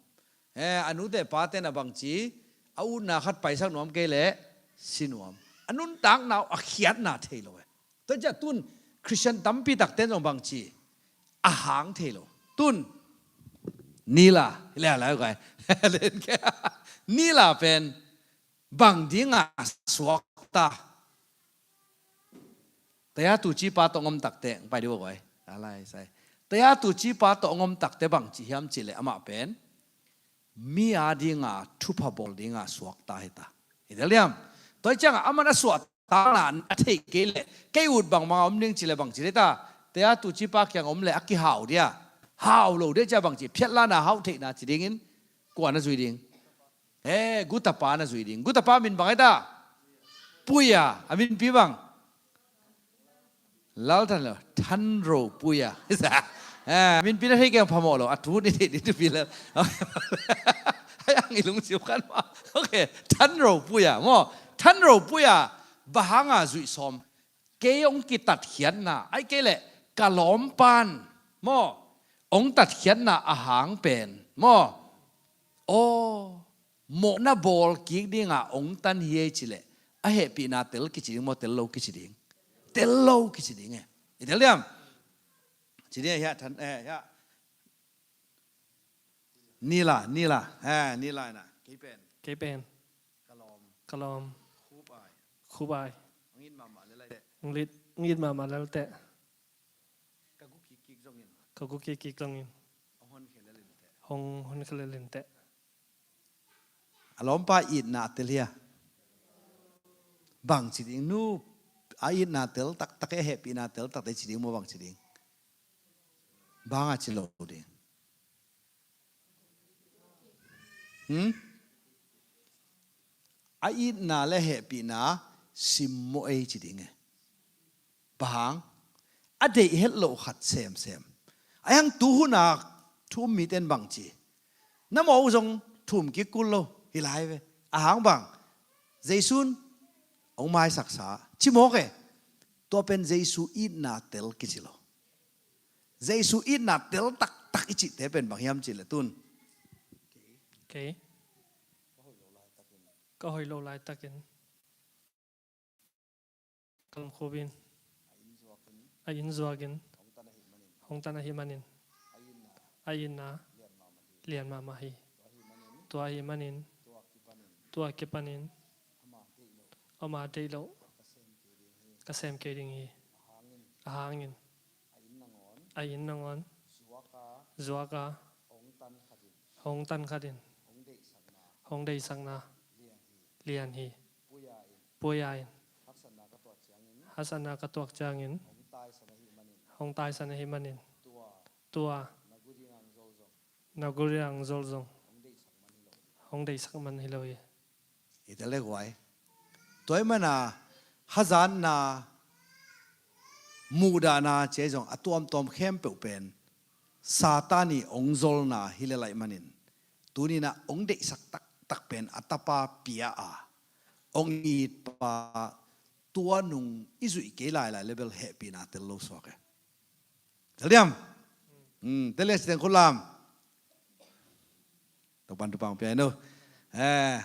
Eh, a nute pate na bangci, a utna khat paisak nuam kei le si nuam. A nuntakna uh a khiatna thei lo e. Tua ciah tun Khristian tampi takte zong bangci, a hang thei lo. Tun Nila, hi lai lai kai. Nila pen bang dinga suakta? Taya tucipa tawh ngom takte pai di bo kai. Alai sai. Taya tucipa tawh ngom takte bang ci hiam cih leh amah pen mi a dinga thupha bawl dinga suakta hi ta. Hi ta liam. Tua hi ciangah aman a suahtakna a theih kei leh kei ut bangmang a om ding ci leh bang ci leh ta. Taya tucipa kiang om leh a kihau dia. Hau lo dia cia bang ci. Phiatlana hau theihna ci dingin kua na zui ding? He, gutapa na zui ding. Gutapa min bang ai ta? Puia. A minpi bang? Lal Than lo, Than Ro Puia. Eh, minpi na thei keng phamawh lo, a tu ni thei ni tu pi lo. Hai ang i lungsim khan ma. Ok, Than Ro Puia maw. Than Ro Puia bang hanga zuih sawm? Kei hong kitatkhiatna ai kei leh ka lawmpan maw, hong tatkhiatna a hang pen maw. Aw, mawhna bawl kik dinga hong tan hi ei ci leh a hehpihna tel kici ding maw, tel lo kici ding? Tel lo kici ding e. I tel diam? Ci ding e, hiah Than, eh, hiah. Nila, Nila, eh, Nila ina. Kei pen. Kei pen. Ka lawm. Ka lawm. Khup ai. Khup ai. Ngit mahmah lel ai teh. Ngit, ngit mahmah lel teh. Ka gu kik kik zongin. Ka gu kik kik zongin. Hong honkhia lel in teh. Hong honkhia lel in teh. A lawmpa itna a tel hia? Bang ci ding nu, a itna tel taktak e, a hehpihna tel taktak e ci ding maw, bang ci ding? Bang a ci lo ding? Hmm? A itna le hehpihna simmawh ei ci ding e. Bang hang? A deih het loh khat semsem. A hang tu huna thu um mite in bang ci? Na mawh uh zong thu um kik kul lo hi lai ve. A hang bang? Jesu in hong maisaksa ci mawk e. Tua pen Jesu itna tel kici lo. Jesu itna tel taktak i cihte pen bang hiam cih leh tun. Kei. Ka hoih lo laitakin. Ka lungkhupin. A inn zuakin. Hong tan ahih manin. A itna. Lian mahmah hi. Tua ahih manin. Tua kipanin. Ama deih loh. Ka sem kei ding hi. A hangin. A inn nangawn. Zuaka. Hong tan khatin. Hong deihsakna. Lian hi. Puia in. Haksatna ka tuak ciangin. Hong taisan ahih manin. Tua. Na gu ding zol zong. Hong deihsak man hi lo hi. I tel le guai. Tua ahih mana hazatna, muhdahna ci zong a tuamtuam khempeuh pen Satan i hong zolna hi le laih manin. Tuninah hong deihsak taktak pen a tapa pia a hong itpa tua nung i zuih kei lailai le bel hehpihna tel lo suak e. Tel diam? Hmm, tel le siteng khut lam. Topan tupang pia ino. Eh,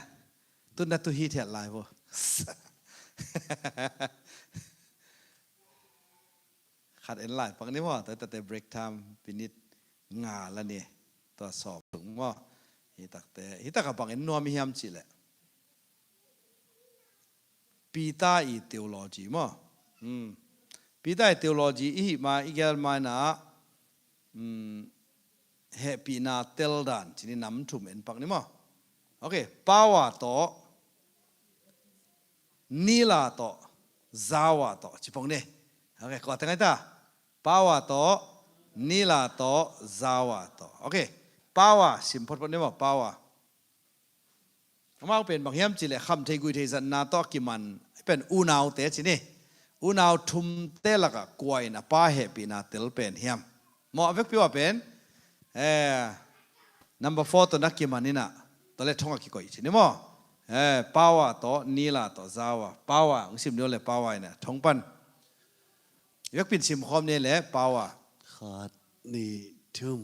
tun na tu hi thiat lai vo. Khat en lai pak ni maw, tua tate break time minute nga la ni. Tua sawm tung maw. Hi takte, hi taka bang en nuam i hiam cih leh. Peter i theology maw. Hmm. Peter i theology i hih ma i gel ma inah, hmm, hehpihna tel dan cini nam thum en pak ni maw. Ok, power tawh, nila tawh, zawa tawh ci pong ni. Ok, kua teng ai ta? Power tawh, nila tawh, zawa tawh. Ok, power sim photphot ni maw, power. Amau pen bang hiam cih leh kham thei gui thei zatna tawh a kiman pen unaute ci ni. Unau thumte lakah kua in a pa hehpihna tel pen hiam? Maw a vekpi uh a pen, eh, number four tawh na kiman inah tua le thong a kikoih ci ni maw? Eh, power tawh, nila tawh, zawa. Power hong sim ni uh le power inah thong pan. Vekpi in sim khawm ni le power. Khat, nih, thum.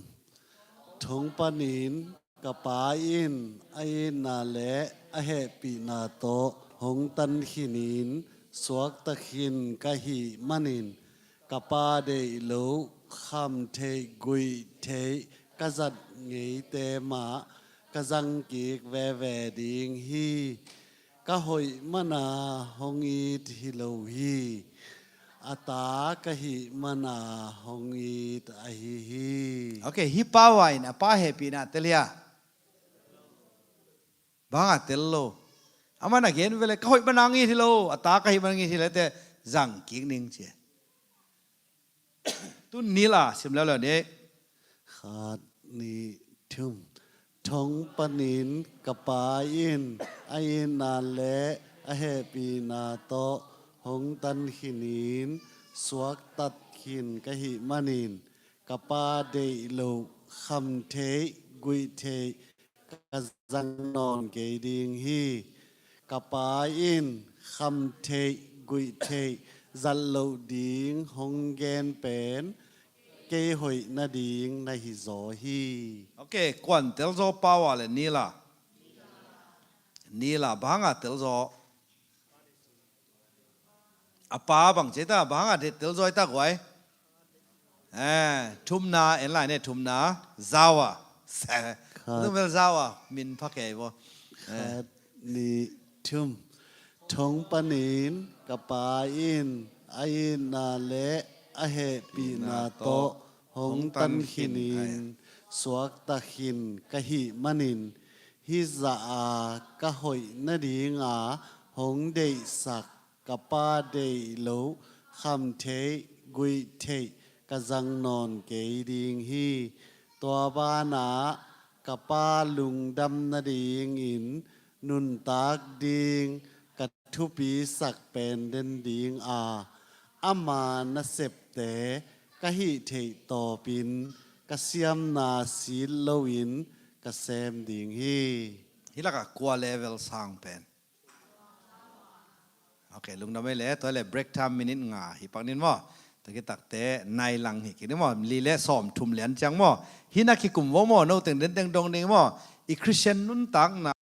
Thong panin ka pa in a itna le a hehpihna tawh hong tan khinin suakta khin ka hih manin ka pa deih loh kham theih guih theih ka zat ngeite mah ka zangkik veve ding hi. Ka hoih mana hong it hi lo hi. A ta ka hih mana hong it ahi hi. Ok, hih pa vai in a pa hehpihna tel hia? Bang a tel lo. Aman a gen vele, ka hoih mana hong it hi lo, a ta ka hih mana hong it hi lo, te zangkik ning ci. Tun nila sim leuleu ni. Khat, nih, thum. Thong panin ka pa in a itna le a hehpihna tawh hong tan khinin suaktat khin ka hih manin ka pa deih loh kham theih guih theih ka zang nawn kei ding hi. Ka pa in kham theih guih theih zat loh ding hong gen pen kei hoih nading na hi zaw hi. Ok, kuan tel zaw, pa vai le nila? Nila, bang a tel zaw? A pa bang ci ta, bang a tel zaw ta guai? Eh, thumna en lai ne, thumna. Zawa. Khat. Numel Zawa min pha kei bo. Eh. Khat, nih, thum. Thong panin ka pa in a itna le a hehpihna tawh hong tan khinin suaktat khin ka hih manin hih zah a ka hoih nadinga hong deihsak ka pa deih loh kham theih guih theih ka zang nawn kei ding hi. Tua banah ka pa lungdam nadingin nuntak ding ka thupisak pen den dinga ama nasepte ka hih theih tawpin ka siamna sit loin ka sem ding hi. Hih lakah kua level sang pen? Ok, lungdam ei le, tua le break time minute nga hi pak ning maw. Tua kitakte nai lang hi kik ning maw, li le sawm thum lian ciang maw. Hih na kikum vo maw, no teng den teng dong ning maw. I Christian nuntakna